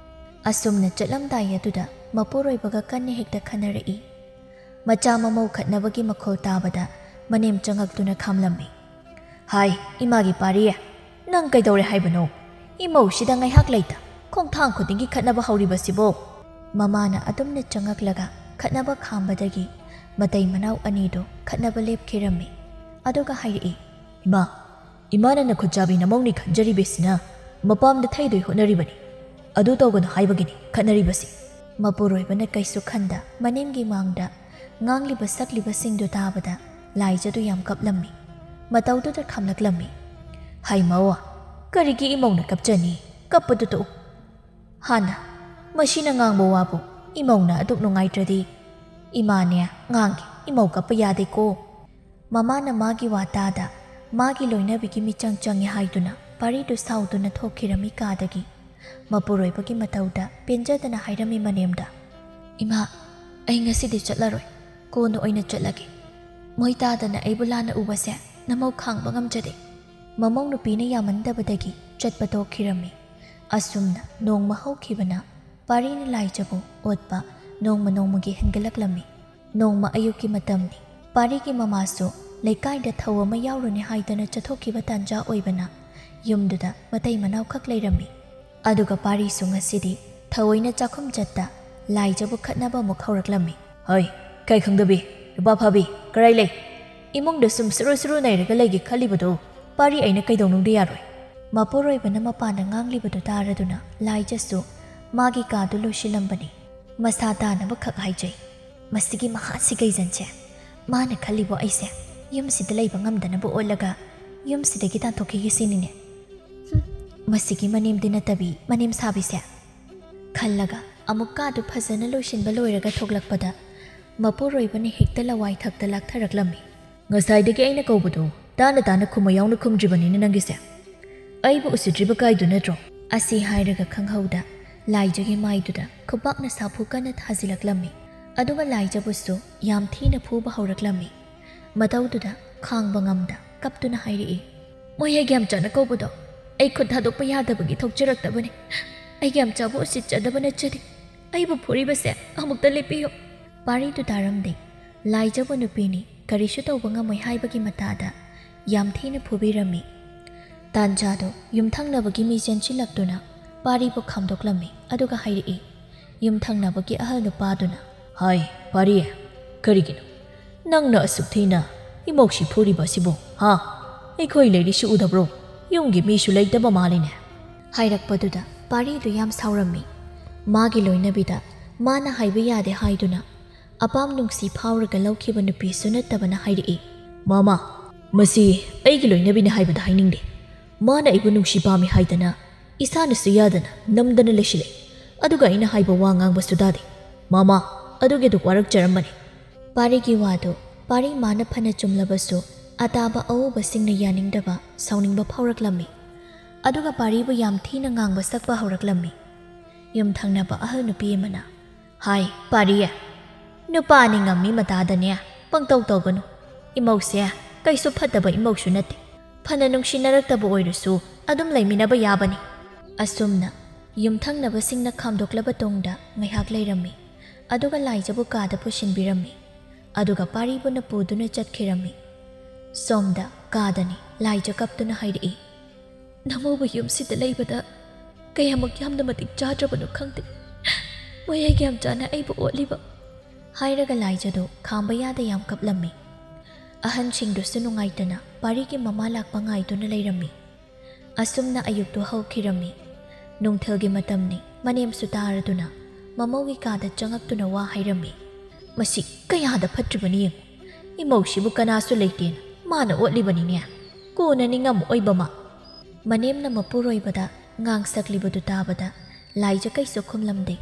ꯑꯁꯨꯝꯅ ꯆꯠꯂꯝꯗꯥꯏ ꯑꯗꯨꯗ ꯃꯄꯨꯔꯣꯏꯕꯒ ꯀꯟꯅ ꯍꯦꯛꯇ ꯈꯟꯅꯔꯛꯏ꯫ ꯃꯆꯥ ꯃꯃꯧ ꯈꯠꯅꯕꯒꯤ ꯃꯈꯣꯜ ꯇꯥꯕꯗ ꯃꯅꯦꯝ ꯆꯪꯉꯛꯇꯨꯅ ꯈꯥꯝꯂꯝꯃꯤ꯫ "ꯍꯥꯏ, ꯏꯃꯥꯒꯤ ꯄꯥꯔꯤ, ꯅꯪ ꯀꯩꯗꯧꯔꯦ ꯍꯥꯏꯕꯅꯣ? ꯏꯃꯧꯁꯤꯗ ꯉꯥꯏꯍꯥꯛ ꯂꯩꯇ ꯈꯣꯡꯊꯥꯡ ꯈꯨꯗꯤꯡꯒꯤ ꯈꯠꯅꯕ ꯍꯧꯔꯤꯕꯁꯤꯕꯣ?" ꯃꯃꯥꯅ ꯑꯗꯨꯝꯅ ꯆꯪꯉꯛꯂꯒ ꯈꯠꯅꯕ ꯈꯥꯝꯕꯗꯒꯤ ꯃꯇꯩ ꯃꯅꯥꯎ ꯑꯅꯤꯗꯨ ꯈꯠꯅꯕ ꯂꯦꯞꯈꯤꯔꯝꯃꯤ꯫ ꯑꯗꯨꯒ ꯍꯥꯏꯔꯛꯏ, "ꯏꯃꯥ, ꯏꯃꯥꯅ ꯅꯈꯨꯠ ꯆꯥꯕꯤ ꯅꯃꯧꯅꯤ ꯈꯟꯖꯔꯤꯕꯁꯤꯅ ꯃꯄꯥꯝꯗ ꯊꯩꯗꯣꯏ ꯍꯣꯠꯅꯔꯤꯕꯅꯤ꯫ ꯑꯗꯨ ꯇꯧꯒꯅꯨ ꯍꯥꯏꯕꯒꯤꯅꯤ ꯈꯠꯅꯔꯤꯕꯁꯤ꯫" ꯃꯄꯨꯔꯣꯏꯕꯅ ꯀꯩꯁꯨ ꯈꯟꯗ ꯃꯅꯦꯝꯒꯤ ꯃꯥꯡꯗ ꯉꯥꯡꯂꯤꯕ ꯁꯛꯂꯤꯕꯁꯤꯡꯗꯨ ꯇꯥꯕꯗ ꯂꯥꯏꯖꯗꯨ ꯌꯥꯝ ꯀꯞꯂꯝꯃꯤ꯫ ꯃꯇꯧꯗꯨꯗ ꯈꯥꯝꯂꯛꯂꯝꯃꯤ꯫ "ꯍꯩ ꯃꯧ, ꯀꯔꯤꯒꯤ ꯏꯃꯧꯅ ꯀꯞꯆꯅꯤ? ꯀꯞꯄꯗꯨ ꯇꯣꯛꯎ꯫ ꯍꯥꯟꯅ ꯃꯁꯤꯅ ꯉꯥꯡꯕ ꯋꯥꯕꯨ ꯏꯃꯧꯅ ꯑꯗꯨꯛ ꯅꯨꯡꯉꯥꯏꯇ꯭ꯔꯗꯤ ꯏꯃꯥꯅꯦ ꯉꯥꯡꯒꯦ, ꯏꯃꯧ ꯀꯞꯄ ꯌꯥꯗꯦꯀꯣ꯫" ꯃꯃꯥꯅ ꯃꯥꯒꯤ ꯋꯥ ꯇꯥꯗ ꯃꯥꯒꯤ ꯂꯣꯏꯅꯕꯤꯒꯤ ꯃꯤꯆꯪ ꯆꯪꯉꯦ ꯍꯥꯏꯗꯨꯅ ꯄꯥꯔꯤꯗꯨ ꯁꯥꯎꯗꯨꯅ ꯊꯣꯛꯈꯤꯔꯝꯃꯤ ꯀꯥꯗꯒꯤ꯫ ꯃꯄꯨꯔꯣꯏꯕꯒꯤ ꯃꯇꯧꯗ ꯄꯦꯟꯖꯗꯅ ꯍꯥꯏꯔꯝꯃꯤ ꯃꯅꯦꯝꯗ, "ꯏꯃꯥ, ꯑꯩ ꯉꯁꯤꯗꯤ ꯆꯠꯂꯔꯣꯏ, ꯀꯣꯟꯅ ꯑꯣꯏꯅ ꯆꯠꯂꯒꯦ꯫ ꯃꯣꯏ ꯇꯥꯗꯅ ꯑꯩꯕꯨ ꯂꯥꯟꯅ ꯎꯕꯁꯦ ꯅꯃꯧ ꯈꯥꯡꯕ ꯉꯝꯖꯗꯦ꯫" ꯃꯃꯧ ꯅꯨꯄꯤꯅ ꯌꯥꯃꯟꯗꯕꯗꯒꯤ ꯆꯠꯄ ꯇꯣꯛꯈꯤꯔꯝꯃꯤ꯫ ꯑꯁꯨꯝꯅ ꯅꯣꯡꯃ ꯍꯧꯈꯤꯕꯅ ꯄꯥꯔꯤꯅ ꯂꯥꯏꯖꯕꯨ ꯑꯣꯠꯄ ꯅꯣꯡꯃ ꯅꯣꯡꯃꯒꯤ ꯍꯦꯟꯒꯠꯂꯛꯂꯝꯃꯤ꯫ ꯅꯣꯡꯃ ꯑꯌꯨꯛꯀꯤ ꯃꯇꯝꯅꯤ꯫ ꯄꯥꯔꯤꯒꯤ ꯃꯃꯥꯁꯨ ꯂꯩꯀꯥꯏꯗ ꯊꯧ ꯑꯃ ꯌꯥꯎꯔꯨꯅꯤ ꯍꯥꯏꯗꯅ ꯆꯠꯊꯣꯛꯈꯤꯕ ꯇꯥꯟꯖꯥ ꯑꯣꯏꯕꯅ ꯌꯨꯝꯗꯨꯗ ꯃꯇꯩ ꯃꯅꯥꯎꯈꯛ ꯂꯩꯔꯝꯃꯤ꯫ ꯑꯗꯨꯒ ꯄꯥꯔꯤꯁꯨ ꯉꯁꯤꯗꯤ ꯊꯑꯣꯏꯅ ꯆꯥꯛꯈꯨꯝ ꯆꯠꯇ ꯂꯥꯏꯖꯕꯨ ꯈꯠꯅꯕ ꯑꯃꯨꯛ ꯍꯧꯔꯛꯂꯝꯃꯤ꯫ "ꯍꯣꯏ, ꯀꯩ ꯈꯪꯗꯕꯤ, ꯅꯨꯄꯥ ꯐꯥꯕꯤ, ꯀꯔꯥꯏ ꯂꯩ? ꯏꯃꯨꯡꯗ ꯁꯨꯝ ꯁꯨꯔꯨ ꯁꯨꯔꯨ ꯅꯩꯔꯒ ꯂꯩꯒꯦ ꯈꯜꯂꯤꯕꯗꯣ ꯄꯥꯔꯤ ꯑꯩꯅ ꯀꯩꯗꯧꯅꯨꯡꯗ ꯌꯥꯔꯣꯏ?" ꯃꯄꯨꯔꯣꯏꯕꯅ ꯃꯄꯥꯟꯗ ꯉꯥꯡꯂꯤꯕꯗꯨ ꯇꯥꯔꯗꯨꯅ ꯂꯥꯏꯖꯁꯨ ꯃꯥꯒꯤ ꯀꯥꯗꯨ ꯂꯣꯏꯁꯤꯜꯂꯝꯕꯅꯤ꯫ ꯃꯁꯥ ꯇꯥꯅꯕ ꯈꯛ ꯍꯥꯏꯖꯩ꯫ ꯃꯁꯤꯒꯤ ꯃꯍꯥ ꯁꯤꯒꯩꯖꯟꯁꯦ, ꯃꯥꯅ ꯈꯜꯂꯤꯕꯣ ꯑꯩꯁꯦ ꯌꯨꯝꯁꯤꯗ ꯂꯩꯕ ꯉꯝꯗꯅꯕ ꯑꯣꯠꯂꯒ ꯌꯨꯝꯁꯤꯗꯒꯤ ꯇꯥꯟꯊꯣꯛꯈꯤꯒꯦ ꯁꯤꯅꯤꯅꯦ꯫ ꯍꯨꯝ, ꯃꯁꯤꯒꯤ ꯃꯅꯦꯝꯗꯤ ꯅꯠꯇꯕꯤ ꯃꯅꯦꯝ ꯁꯥꯕꯤꯁꯦ꯫ ꯈꯜꯂꯒ ꯑꯃꯨꯛ ꯀꯥꯗꯨ ꯐꯖꯅ ꯂꯣꯏꯁꯤꯟꯕ ꯂꯣꯏꯔꯒ ꯊꯣꯛꯂꯛꯄꯗ ꯃꯄꯨꯔꯣꯏꯕꯅ ꯍꯦꯛꯇ ꯂꯋꯥꯏ ꯊꯛꯇ ꯂꯥꯛꯊꯔꯛꯂꯝꯃꯤ꯫ "ꯉꯁꯥꯏꯗꯒꯤ ꯑꯩꯅ ꯀꯧꯕꯗꯣ ꯇꯥꯅ ꯇꯥꯅ ꯈꯨꯝꯃ ꯌꯥꯎꯅ ꯈꯨꯝꯗ꯭ꯔꯤꯕꯅꯤꯅꯦ ꯅꯪꯒꯤꯁꯦ꯫ ꯑꯩꯕꯨ ꯎꯁꯤꯠꯇ꯭ꯔꯤꯕ ꯀꯥꯏꯗꯨ ꯅꯠꯇ꯭ꯔꯣ?" ꯑꯁꯤ ꯍꯥꯏꯔꯒ ꯈꯪꯍꯧꯗ ꯂꯥꯏꯖꯒꯤ ꯃꯥꯏꯗꯨꯗ ꯈꯨꯕꯥꯛꯅ ꯁꯥꯐꯨ ꯀꯟꯅ ꯊꯥꯖꯤꯜꯂꯛꯂꯝꯃꯤ꯫ ꯑꯗꯨꯒ ꯂꯥꯏꯖꯕꯨꯁꯨ ꯌꯥꯝ ꯊꯤꯅ ꯐꯨꯕ ꯍꯧꯔꯛꯂꯝꯃꯤ꯫ ꯃꯇꯧꯗꯨꯗ ꯈꯥꯡꯕ ꯉꯝꯗ ꯀꯞꯇꯨꯅ ꯍꯥꯏꯔꯛꯏ, "ꯃꯣꯏ ꯑꯩꯒꯤ ꯌꯥꯝꯆꯥꯅ ꯀꯧꯕꯗꯣ ꯑꯩ ꯈꯨꯠ ꯊꯥꯗꯣꯛꯄ ꯌꯥꯗꯕꯒꯤ ꯊꯣꯛꯆꯔꯛꯇꯕꯅꯤ꯫ ꯑꯩꯒꯤ ꯌꯥꯝꯆꯥꯕꯨ ꯎꯁꯤꯠꯆꯗꯕ ꯅꯠꯆꯗꯦ꯫ ꯑꯩꯕꯨ ꯐꯨꯔꯤꯕꯁꯦ ꯑꯃꯨꯛꯇ ꯂꯦꯞꯄꯤꯌꯨ꯫" ꯄꯥꯔꯤꯗꯨ ꯇꯥꯔꯝꯗꯦ꯫ ꯂꯥꯏꯖꯕꯨ ꯅꯨꯄꯤꯅꯤ, ꯀꯔꯤꯁꯨ ꯇꯧꯕ ꯉꯝꯃꯣꯏ ꯍꯥꯏꯕꯒꯤ ꯃꯇꯥꯗ ꯌꯥꯝ ꯊꯤꯅ ꯐꯨꯕꯤꯔꯝꯃꯤ꯫ ꯇꯥꯟꯖꯥꯗꯨ ꯌꯨꯝꯊꯪꯅꯕꯒꯤ ꯃꯤ ꯆꯦꯟꯁꯤꯜꯂꯛꯇꯨꯅ ꯄꯥꯔꯤꯕꯨ ꯈꯥꯝꯗꯣꯛꯂꯝꯃꯤ, ꯑꯗꯨꯒ ꯍꯥꯏꯔꯛꯏ, ꯌꯨꯝꯊꯪꯅꯕꯒꯤ ꯑꯍꯜ ꯅꯨꯄꯥꯗꯨꯅ, "ꯍꯥꯏ, ꯄꯥꯔꯤ, ꯀꯔꯤꯒꯤꯅꯣ ꯅꯪꯅ ꯑꯁꯨꯛ ꯊꯤꯅ ꯏꯃꯧꯁꯤ ꯐꯨꯔꯤꯕ ꯑꯁꯤꯕꯨ, ꯍꯥ? ꯑꯩꯈꯣꯏ ꯂꯩꯔꯤꯁꯤ ꯎꯗꯕ꯭ꯔꯣ? ꯌꯨꯝꯒꯤ ꯃꯤꯁꯨ ꯂꯩꯇꯕ ꯃꯥꯜꯂꯤꯅꯦ꯫" ꯍꯥꯏꯔꯛꯄꯗꯨꯗ ꯄꯥꯔꯤꯗꯨ ꯌꯥꯝ ꯁꯥꯎꯔꯝꯃꯤ꯫ ꯃꯥꯒꯤ ꯂꯣꯏꯅꯕꯤꯗ ꯃꯥꯅ ꯍꯥꯏꯕ ꯌꯥꯗꯦ ꯍꯥꯏꯗꯨꯅ ꯑꯄꯥꯝ ꯅꯨꯡꯁꯤ ꯐꯥꯎꯔꯒ ꯂꯧꯈꯤꯕ ꯅꯨꯄꯤꯁꯨ ꯅꯠꯇꯕꯅ ꯍꯥꯏꯔꯛꯏ, "ꯃꯃꯥ, ꯃꯁꯤ ꯑꯩꯒꯤ ꯂꯣꯏꯅꯕꯤꯅ ꯍꯥꯏꯕꯗ ꯍꯥꯏꯅꯤꯡꯗꯦ꯫ ꯃꯥꯅ ꯑꯩꯕꯨ ꯅꯨꯡꯁꯤ ꯄꯥꯝꯃꯤ ꯍꯥꯏꯗꯅ ꯏꯁꯥꯅꯁꯨ ꯌꯥꯗꯅ ꯅꯝꯗꯅ ꯂꯩꯁꯤꯜꯂꯦ꯫ ꯑꯗꯨꯒ ꯑꯩꯅ ꯍꯥꯏꯕ ꯋꯥ ꯉꯥꯡꯕꯁꯨ ꯇꯥꯗꯦ꯫ ꯃꯃꯥ, ꯑꯗꯨꯒꯤꯗꯨ ꯋꯥꯔꯛꯆꯔꯝꯕꯅꯤ꯫" ꯄꯥꯔꯤꯒꯤ ꯋꯥꯗꯨ ꯄꯥꯔꯤ ꯃꯥꯅ ꯐꯅ ꯆꯨꯝꯂꯕꯁꯨ ꯑꯇꯥꯕ ꯑꯎꯕꯁꯤꯡꯅ ꯌꯥꯅꯤꯡꯗꯕ, ꯁꯥꯎꯅꯤꯡꯕ ꯐꯥꯎꯔꯛꯂꯝꯃꯤ꯫ ꯑꯗꯨꯒ ꯄꯥꯔꯤꯕꯨ ꯌꯥꯝ ꯊꯤꯅ ꯉꯥꯡꯕ ꯁꯛꯄ ꯍꯧꯔꯛꯂꯝꯃꯤ꯫ ꯌꯨꯝꯊꯪꯅꯕ ꯑꯍꯜ ꯅꯨꯄꯤ ꯑꯃꯅ, "ꯍꯥꯏ, ꯄꯥꯔꯤ, ꯅꯨꯄꯥꯅꯤ ꯉꯝꯃꯤ ꯃꯇꯥꯗꯅꯦ ꯄꯪꯇꯧ ꯇꯧꯒꯅꯨ꯫ ꯏꯃꯧꯁꯦ ꯀꯩꯁꯨ ꯐꯠꯇꯕ ꯏꯃꯧꯁꯨ ꯅꯠꯇꯦ꯫ ꯐꯅ ꯅꯨꯡꯁꯤꯅꯔꯛꯇꯕ ꯑꯣꯏꯔꯁꯨ ꯑꯗꯨꯝ ꯂꯩꯃꯤꯟꯅꯕ ꯌꯥꯕꯅꯤ꯫" ꯑꯁꯨꯝꯅ ꯌꯨꯝꯊꯪꯅꯕꯁꯤꯡꯅ ꯈꯥꯝꯗꯣꯛꯂꯕ ꯇꯨꯡꯗ ꯉꯥꯏꯍꯥꯛ ꯂꯩꯔꯝꯃꯤ꯫ ꯑꯗꯨꯒ ꯂꯥꯏꯖꯕꯨ ꯀꯥꯗ ꯄꯨꯁꯤꯟꯕꯤꯔꯝꯃꯤ꯫ ꯑꯗꯨꯒ ꯄꯥꯔꯤꯕꯨꯅ ꯄꯨꯗꯨꯅ ꯆꯠꯈꯤꯔꯝꯃꯤ꯫ ꯁꯣꯝꯗ ꯀꯥꯗꯅꯤ ꯂꯥꯏꯖ ꯀꯞꯇꯨꯅ ꯍꯥꯏꯔꯛꯏ, "ꯅꯃꯧꯕꯨ ꯌꯨꯝꯁꯤꯗ ꯂꯩꯕꯗ ꯀꯌꯥꯃꯨꯛ ꯌꯥꯝꯅ ꯃꯇꯤꯛ ꯆꯥꯗ꯭ꯔꯕꯅꯣ ꯈꯪꯗꯦ꯫ ꯃꯣꯏ ꯑꯩꯒ ꯌꯥꯝ ꯆꯥꯅ ꯑꯩꯕꯨ ꯑꯣꯠꯂꯤꯕ"꯫ ꯍꯥꯏꯔꯒ ꯂꯥꯏꯖꯗꯨ ꯈꯥꯝꯕ ꯌꯥꯗ ꯌꯥꯝ ꯀꯞꯂꯝꯃꯤ꯫ ꯑꯍꯟꯁꯤꯡꯗꯨꯁꯨ ꯅꯨꯡꯉꯥꯏꯇꯅ ꯄꯥꯔꯤꯒꯤ ꯃꯃꯥ ꯂꯥꯛꯄ ꯉꯥꯏꯗꯨꯅ ꯂꯩꯔꯝꯃꯤ꯫ ꯑꯁꯨꯝꯅ ꯑꯌꯨꯛꯇꯨ ꯍꯧꯈꯤꯔꯝꯃꯤ꯫ ꯅꯨꯡꯊꯤꯜꯒꯤ ꯃꯇꯝꯅꯤ꯫ ꯃꯅꯦꯝꯁꯨ ꯇꯥꯔꯗꯨꯅ ꯃꯃꯧꯒꯤ ꯀꯥꯗ ꯆꯪꯉꯛꯇꯨꯅ ꯋꯥ ꯍꯥꯏꯔꯝꯃꯤ꯫ "ꯃꯁꯤ ꯀꯌꯥꯗ ꯐꯠꯇ꯭ꯔꯤꯕꯅꯤ ꯌꯦꯡꯉꯨ꯫ ꯏꯃꯧꯁꯤꯕꯨ ꯀꯅꯥꯁꯨ ꯂꯩꯇꯦꯅ ꯃꯥꯅ ꯑꯣꯠꯂꯤꯕꯅꯤꯅꯦ꯫ ꯀꯣꯟꯅ ꯅꯤꯡꯉꯝꯃꯣꯏꯕ ꯃꯥ"꯫ ꯃꯅꯦꯝꯅ ꯃꯄꯨꯔꯣꯏꯕꯗ ꯉꯥꯡꯁꯛꯂꯤꯕꯗꯨ ꯇꯥꯕꯗ ꯂꯥꯏꯖ ꯀꯩꯁꯨ ꯈꯨꯝꯂꯝꯗꯦ꯫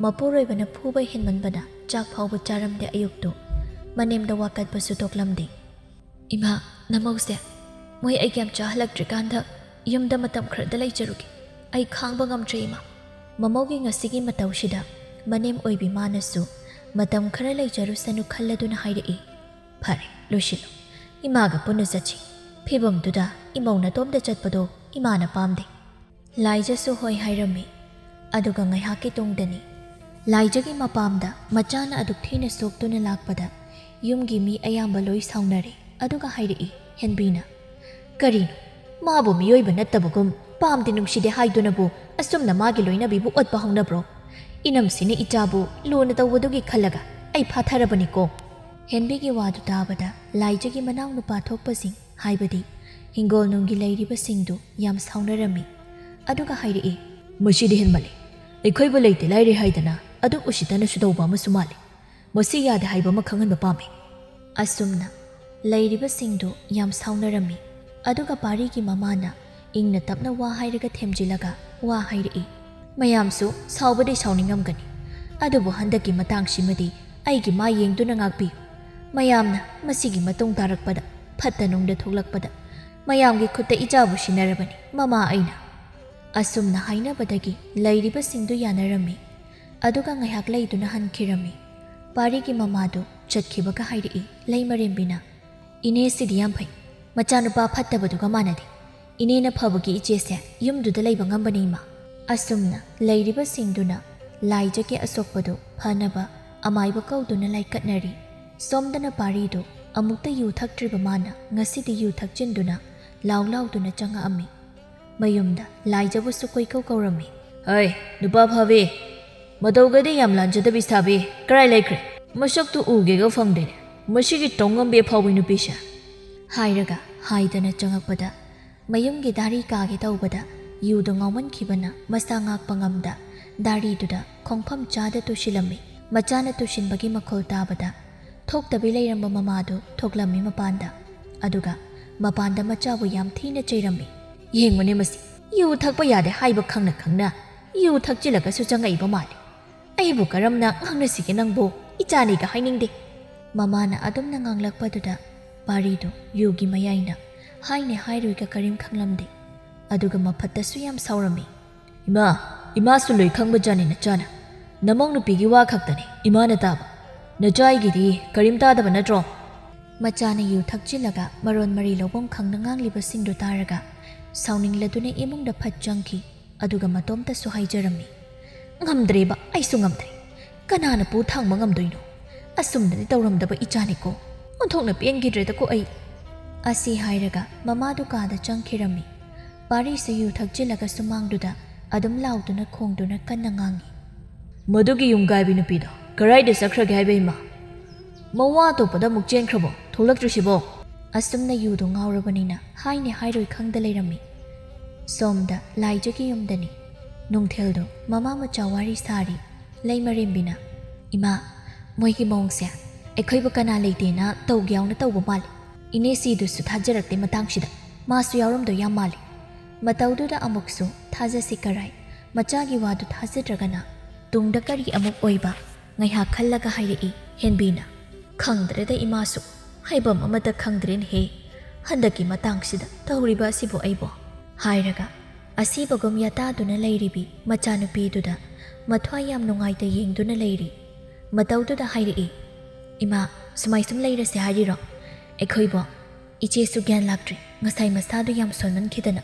ꯃꯄꯨꯔꯣꯏꯕꯅ ꯐꯨꯕ ꯍꯦꯟꯃꯟꯕꯅ ꯆꯥꯛ ꯐꯥꯎꯕ ꯆꯥꯔꯝꯗꯦ ꯑꯌꯨꯛꯇꯨ꯫ ꯃꯅꯦꯝꯗ ꯋꯥꯀꯠꯄꯁꯨ ꯊꯣꯛꯂꯝꯗꯦ꯫ "ꯏꯃꯥ, ꯅꯃꯧꯁꯦ, ꯃꯣꯏ ꯑꯩꯒꯤ ꯌꯥꯝ ꯆꯥꯍꯜꯂꯛꯇ꯭ꯔꯤꯀꯥꯟꯗ ꯌꯨꯝꯗ ꯃꯇꯝ ꯈꯔꯗ ꯂꯩꯖꯔꯨꯒꯦ꯫ ꯑꯩ ꯈꯥꯡꯕ ꯉꯝꯗ꯭ꯔꯦ, ꯏꯃꯥ"꯫ ꯃꯃꯧꯒꯤ ꯉꯁꯤꯒꯤ ꯃꯇꯧꯁꯤꯗ ꯃꯅꯦꯝ ꯑꯣꯏꯕꯤ ꯃꯥꯅꯁꯨ ꯃꯇꯝ ꯈꯔ ꯂꯩꯖꯔꯨꯁꯅꯨ ꯈꯜꯂꯗꯨꯅ ꯍꯥꯏꯔꯛꯏ, "ꯐꯔꯦ, ꯂꯣꯏꯁꯤꯜꯂꯣ꯫ ꯏꯃꯥꯒ ꯄꯨꯟꯅ ꯆꯠꯁꯤ꯫ ꯐꯤꯕꯝꯗꯨꯗ ꯏꯃꯧ ꯅꯇꯣꯝꯗ ꯆꯠꯄꯗꯣ ꯏꯃꯥꯅ ꯄꯥꯝꯗꯦ"꯫ ꯂꯥꯏꯖꯁꯨ ꯍꯣꯏ ꯍꯥꯏꯔꯝꯃꯤ꯫ ꯑꯗꯨꯒ ꯉꯥꯏꯍꯥꯛꯀꯤ ꯇꯨꯡꯗꯅꯤ꯫ ꯂꯥꯏꯖꯒꯤ ꯃꯄꯥꯝꯗ ꯃꯆꯥꯅ ꯑꯗꯨꯛ ꯊꯤꯅ ꯁꯣꯛꯇꯨꯅ ꯂꯥꯛꯄꯗ ꯌꯨꯝꯒꯤ ꯃꯤ ꯑꯌꯥꯝꯕ ꯂꯣꯏ ꯁꯥꯎꯅꯔꯦ꯫ ꯑꯗꯨꯒ ꯍꯥꯏꯔꯛꯏ ꯍꯦꯟꯕꯤꯅ, "ꯀꯔꯤꯅꯣ? ꯃꯥꯕꯨ ꯃꯤꯑꯣꯏꯕ ꯅꯠꯇꯕꯒꯨꯝ ꯄꯥꯝꯗꯦ ꯅꯨꯡꯁꯤꯗꯦ ꯍꯥꯏꯗꯨꯅꯕꯨ ꯑꯁꯨꯝꯅ ꯃꯥꯒꯤ ꯂꯣꯏꯅꯕꯤꯕꯨ ꯑꯣꯠꯄ ꯍꯧꯅꯕ꯭ꯔꯣ? ꯏꯅꯝꯁꯤꯅ ꯏꯆꯥꯕꯨ ꯂꯨꯅ ꯇꯧꯕꯗꯨꯒꯤ ꯈꯜꯂꯒ ꯑꯩ ꯐꯥꯊꯔꯕꯅꯤꯀꯣ"꯫ ꯍꯦꯟꯕꯤꯒꯤ ꯋꯥꯗꯨ ꯇꯥꯕꯗ ꯂꯥꯏꯖꯒꯤ ꯃꯅꯥꯎꯅꯨꯄꯥ ꯊꯣꯛꯄꯁꯤꯡ, ꯍꯥꯏꯕꯗꯤ ꯍꯤꯡꯒꯣꯜꯅꯨꯡꯒꯤ ꯂꯩꯔꯤꯕꯁꯤꯡꯗꯨ ꯌꯥꯝ ꯁꯥꯎꯅꯔꯝꯃꯤ꯫ ꯑꯗꯨꯒ ꯍꯥꯏꯔꯛꯏ, "ꯃꯁꯤꯗꯤ ꯍꯦꯟꯃꯜꯂꯤ꯫ ꯑꯩꯈꯣꯏꯕꯨ ꯂꯩꯇ ꯂꯥꯏꯔꯦ ꯍꯥꯏꯗꯅ ꯑꯗꯨꯛ ꯎꯁꯤꯠꯇꯅꯁꯨ ꯇꯧꯕ ꯑꯃꯁꯨ ꯃꯥꯜꯂꯤ꯫ ꯃꯁꯤ ꯌꯥꯗꯦ ꯍꯥꯏꯕ ꯑꯃ ꯈꯪꯍꯟꯕ ꯄꯥꯝꯃꯤ"꯫ ꯑꯁꯨꯝꯅ ꯂꯩꯔꯤꯕꯁꯤꯡꯗꯨ ꯌꯥꯝ ꯁꯥꯎꯅꯔꯝꯃꯤ꯫ ꯑꯗꯨꯒ ꯄꯥꯔꯤꯒꯤ ꯃꯃꯥꯅ ꯏꯪꯅ ꯇꯞꯅ ꯋꯥ ꯍꯥꯏꯔꯒ ꯊꯦꯝꯖꯤꯜꯂꯒ ꯋꯥ ꯍꯥꯏꯔꯛꯏ, "ꯃꯌꯥꯝꯁꯨ ꯁꯥꯎꯕꯗꯤ ꯁꯥꯎꯅꯤꯡꯉꯝꯒꯅꯤ, ꯑꯗꯨꯕꯨ ꯍꯟꯗꯛꯀꯤ ꯃꯇꯥꯡꯁꯤꯃꯗꯤ ꯑꯩꯒꯤ ꯃꯥꯏ ꯌꯦꯡꯗꯨꯅ ꯉꯥꯛꯄꯤꯌꯨ꯫ ꯃꯌꯥꯝꯅ ꯃꯁꯤꯒꯤ ꯃꯇꯨꯡ ꯇꯥꯔꯛꯄꯗ ꯐꯠꯇ ꯅꯨꯡꯗ ꯊꯣꯛꯂꯛꯄꯗ ꯃꯌꯥꯝꯒꯤ ꯈꯨꯠꯇ ꯏꯆꯥꯕꯨ ꯁꯤꯟꯅꯔꯕꯅꯤ ꯃꯃꯥ ꯑꯩꯅ"꯫ ꯑꯁꯨꯝꯅ ꯍꯥꯏꯅꯕꯗꯒꯤ ꯂꯩꯔꯤꯕꯁꯤꯡꯗꯨ ꯌꯥꯅꯔꯝꯃꯤ꯫ ꯑꯗꯨꯒ ꯉꯥꯏꯍꯥꯛ ꯂꯩꯗꯨꯅ ꯍꯟꯈꯤꯔꯝꯃꯤ꯫ ꯄꯥꯔꯤꯒꯤ ꯃꯃꯥꯗꯨ ꯆꯠꯈꯤꯕꯒ ꯍꯥꯏꯔꯛꯏ ꯂꯩꯃꯔꯦꯝꯕꯤꯅ, "ꯏꯅꯦꯁꯤꯗꯤ ꯌꯥꯝ ꯐꯩ, ꯃꯆꯥꯅꯨꯄꯥ ꯐꯠꯇꯕꯗꯨꯒ ꯃꯥꯟꯅꯗꯦ꯫ ꯏꯅꯦꯅ ꯐꯕꯒꯤ ꯏꯆꯦꯁꯦ ꯌꯨꯝꯗꯨꯗ ꯂꯩꯕ ꯉꯝꯕꯅꯤ ꯏꯃꯥ"꯫ ꯑꯁꯨꯝꯅ ꯂꯩꯔꯤꯕꯁꯤꯡꯗꯨꯅ ꯂꯥꯏꯖꯒꯤ ꯑꯁꯣꯛꯄꯗꯨ ꯐꯅꯕ ꯑꯃꯥꯏꯕ ꯀꯧꯗꯨꯅ ꯂꯥꯏꯀꯠꯅꯔꯤ꯫ ꯁꯣꯝꯗꯅ ꯄꯥꯔꯤꯗꯨ ꯑꯃꯨꯛꯇ ꯌꯨ ꯊꯛꯇ꯭ꯔꯤꯕ ꯃꯥꯅ ꯉꯁꯤꯗꯤ ꯌꯨ ꯊꯛꯆꯤꯟꯗꯨꯅ ꯂꯥꯎ ꯂꯥꯎꯗꯨꯅ ꯆꯪꯉꯛꯑꯝꯃꯤ꯫ ꯃꯌꯨꯝꯗ ꯂꯥꯏꯖꯕꯨꯁꯨ ꯀꯣꯏꯀꯧ ꯀꯧꯔꯝꯃꯤ꯫ "ꯍꯩ, ꯅꯨꯄꯥ ꯐꯥꯕꯤ, ꯃꯇꯧꯒꯗꯤ ꯌꯥꯝ ꯂꯥꯟꯖꯗꯕꯤ ꯁꯥꯕꯤ, ꯀꯔꯥꯏ ꯂꯩꯈ꯭ꯔꯦ? ꯃꯁꯛꯇꯨ ꯎꯒꯦꯒ ꯐꯪꯗꯦꯅꯦ꯫ ꯃꯁꯤꯒꯤ ꯇꯧꯉꯝꯕꯤ ꯑꯐꯥꯎꯕꯤ ꯅꯨꯄꯤꯁꯦ!" ꯍꯥꯏꯔꯒ ꯍꯥꯏꯗꯅ ꯆꯪꯉꯛꯄꯗ, ꯃꯌꯨꯝꯒꯤ ꯗꯥꯔꯤ ꯀꯥꯒꯦ ꯇꯧꯕꯗ ꯌꯨꯗꯣ ꯉꯥꯎꯃꯟꯈꯤꯕꯅ ꯃꯁꯥ ꯉꯥꯛꯄ ꯉꯝꯗ ꯗꯥꯔꯤꯗꯨꯗ ꯈꯣꯡꯐꯝ ꯆꯥꯗ ꯇꯨꯁꯤꯜꯂꯝꯃꯤ꯫ ꯃꯆꯥꯅ ꯇꯨꯁꯤꯟꯕꯒꯤ ꯃꯈꯣꯜ ꯇꯥꯕꯗ ꯊꯣꯛꯇꯕꯤ ꯂꯩꯔꯝꯕ ꯃꯃꯥꯗꯨ ꯊꯣꯛꯂꯝꯃꯤ ꯃꯄꯥꯟꯗ꯫ ꯑꯗꯨꯒ ꯃꯄꯥꯟꯗ ꯃꯆꯥꯕꯨ ꯌꯥꯝ ꯊꯤꯅ ꯆꯩꯔꯝꯃꯤ꯫ "ꯌꯦꯡꯉꯨꯅꯦ ꯃꯁꯤ, ꯌꯨ ꯊꯛꯄ ꯌꯥꯗꯦ ꯍꯥꯏꯕ ꯈꯪꯅ ꯈꯪꯅ ꯌꯨ ꯊꯛꯆꯤꯜꯂꯒꯁꯨ ꯆꯪꯉꯛꯏꯕ ꯃꯥꯜꯂꯤ꯫ ꯑꯩꯕꯨ ꯀꯔꯝꯅ ꯉꯥꯡꯅꯁꯤꯒꯦ ꯅꯪꯕꯨ? ꯏꯆꯥꯅꯤꯒ ꯍꯥꯏꯅꯤꯡꯗꯦ꯫" ꯃꯃꯥꯅ ꯑꯗꯨꯝꯅ ꯉꯥꯡꯂꯛꯄꯗꯨꯗ ꯄꯥꯔꯤꯗꯨ ꯌꯨꯒꯤ ꯃꯌꯥꯏꯅ ꯍꯥꯏꯅꯦ ꯍꯥꯏꯔꯣꯏꯒ ꯀꯔꯤꯝ ꯈꯪꯂꯝꯗꯦ꯫ ꯑꯗꯨꯒ ꯃꯐꯠꯇꯁꯨ ꯌꯥꯝ ꯁꯥꯎꯔꯝꯃꯤ꯫ "ꯏꯃꯥ, ꯏꯃꯥꯁꯨ ꯂꯣꯏ ꯈꯪꯕꯖꯥꯠꯅꯤ ꯅꯆꯥꯅ꯫ ꯅꯃꯧ ꯅꯨꯄꯤꯒꯤ ꯋꯥ ꯈꯛꯇꯅꯤ ꯏꯃꯥꯅ ꯇꯥꯕ꯫ ꯅꯆꯥ ꯑꯩꯒꯤꯗꯤ ꯀꯔꯤꯝ ꯇꯥꯗꯕ ꯅꯠꯇ꯭ꯔꯣ?" ꯃꯆꯥꯅ ꯌꯨ ꯊꯛꯆꯤꯜꯂꯒ ꯃꯔꯣꯟ ꯃꯔꯤ ꯂꯧꯐꯝ ꯈꯪꯗ ꯉꯥꯡꯂꯤꯕꯁꯤꯡꯗꯨ ꯇꯥꯔꯒ ꯁꯥꯎꯅꯤꯡꯂꯗꯨꯅ ꯏꯃꯨꯡꯗ ꯐꯠ ꯆꯪꯈꯤ꯫ ꯑꯗꯨꯒ ꯃꯇꯣꯝꯇꯁꯨ ꯍꯥꯏꯖꯔꯝꯃꯤ꯫ "ꯉꯝꯗ꯭ꯔꯦꯕ, ꯑꯩꯁꯨ ꯉꯝꯗ꯭ꯔꯦ꯫ ꯀꯅꯥꯅ ꯄꯨ ꯊꯥꯡꯕ ꯉꯝꯗꯣꯏꯅꯣ? ꯑꯁꯨꯝꯅꯗꯤ ꯇꯧꯔꯝꯗꯕ ꯏꯆꯥꯅꯤꯀꯣ꯫ ꯑꯣꯟꯊꯣꯛꯅ ꯄꯦꯟꯈꯤꯗ꯭ꯔꯦꯗꯀꯣ ꯑꯩ꯫" ꯑꯁꯤ ꯍꯥꯏꯔꯒ ꯃꯃꯥꯗꯨ ꯀꯥꯗ ꯆꯪꯈꯤꯔꯝꯃꯤ꯫ ꯄꯥꯔꯤꯁꯨ ꯌꯨ ꯊꯛꯆꯤꯜꯂꯒ ꯁꯨꯃꯥꯡꯗꯨꯗ ꯑꯗꯨꯝ ꯂꯥꯎꯗꯨꯅ ꯈꯣꯡꯗꯨꯅ ꯀꯟꯅ ꯉꯥꯡꯉꯤ꯫ "ꯃꯗꯨꯒꯤ ꯌꯨꯝꯒꯥꯏꯕꯤ ꯅꯨꯄꯤꯗꯣ ꯀꯔꯥꯏꯗ ꯆꯠꯈ꯭ꯔꯒꯦ ꯍꯥꯏꯕ ꯏꯃꯥ? ꯃꯋꯥ ꯑꯇꯣꯞꯄꯗ ꯑꯃꯨꯛ ꯆꯦꯟꯈ꯭ꯔꯕꯣ? ꯊꯣꯛꯂꯛꯇ꯭ꯔꯤꯁꯤꯕꯣ?" ꯑꯁꯨꯝꯅ ꯌꯨꯗꯣ ꯉꯥꯎꯔꯕꯅꯤꯅ ꯍꯥꯏꯅꯦ ꯍꯥꯏꯔꯣꯏ ꯈꯪꯗ ꯂꯩꯔꯝꯃꯤ꯫ ꯁꯣꯝꯗ ꯂꯥꯏꯖꯒꯤ ꯌꯨꯝꯗꯅꯤ꯫ ꯅꯨꯡꯊꯤꯜꯗꯣ ꯃꯃꯥ ꯃꯆꯥ ꯋꯥꯔꯤ ꯁꯥꯔꯤ꯫ ꯂꯩꯃꯔꯦꯝꯕꯤꯅ, "ꯏꯃꯥ, ꯃꯣꯏꯒꯤ ꯃꯑꯣꯡꯁꯦ ꯑꯩꯈꯣꯏꯕꯨ ꯀꯅꯥ ꯂꯩꯇꯦꯅ ꯇꯧꯒꯦ ꯌꯥꯎꯅ ꯇꯧꯕ ꯃꯥꯜꯂꯤ꯫ ꯏꯅꯦ ꯁꯤꯗꯨꯁꯨ ꯊꯥꯖꯔꯛꯇꯦ ꯃꯇꯥꯡꯁꯤꯗ꯫ ꯃꯥꯁꯨ ꯌꯥꯎꯔꯝꯗꯣꯏ ꯌꯥꯝ ꯃꯥꯜꯂꯤ꯫" ꯃꯇꯧꯗꯨꯗ ꯑꯃꯨꯛꯁꯨ ꯊꯥꯖꯁꯤ ꯀꯔꯥꯏ, ꯃꯆꯥꯒꯤ ꯋꯥꯗꯨ ꯊꯥꯖꯗ꯭ꯔꯒꯅ ꯇꯨꯡꯗ ꯀꯔꯤ ꯑꯃꯨꯛ ꯑꯣꯏꯕ? ꯉꯥꯏꯍꯥꯛ ꯈꯜꯂꯒ ꯍꯥꯏꯔꯛꯏ ꯍꯦꯟꯕꯤꯅ꯫ "ꯈꯪꯗ꯭ꯔꯦꯗ ꯏꯃꯥꯁꯨ, ꯍꯥꯏꯐꯝ ꯑꯃꯠꯇ ꯈꯪꯗ꯭ꯔꯦꯅꯦꯍꯦ꯫ ꯍꯟꯗꯛꯀꯤ ꯃꯇꯥꯡꯁꯤꯗ ꯇꯧꯔꯤꯕ ꯑꯁꯤꯕꯨ ꯑꯩꯕꯣ?" ꯍꯥꯏꯔꯒ ꯑꯁꯤꯕꯒꯨꯝ ꯌꯥꯇꯥꯗꯨꯅ ꯂꯩꯔꯤꯕꯤ ꯃꯆꯥꯅꯨꯄꯤꯗꯨꯗ ꯃꯊ꯭ꯋꯥꯏ ꯌꯥꯝ ꯅꯨꯡꯉꯥꯏꯇ ꯌꯦꯡꯗꯨꯅ ꯂꯩꯔꯤ꯫ ꯃꯇꯧꯗꯨꯗ ꯍꯥꯏꯔꯛꯏ, "ꯏꯃꯥ, ꯁꯨꯃꯥꯏ ꯁꯨꯝ ꯂꯩꯔꯁꯦ ꯍꯥꯏꯔꯤꯔꯣ? ꯑꯩꯈꯣꯏꯕꯣ, ꯏꯆꯦꯁꯨ ꯒ꯭ꯌꯥꯟ ꯂꯥꯛꯇ꯭ꯔꯤ, ꯉꯁꯥꯏ ꯃꯁꯥꯗꯨ ꯌꯥꯝ ꯁꯣꯟꯃꯟꯈꯤꯗꯅ꯫"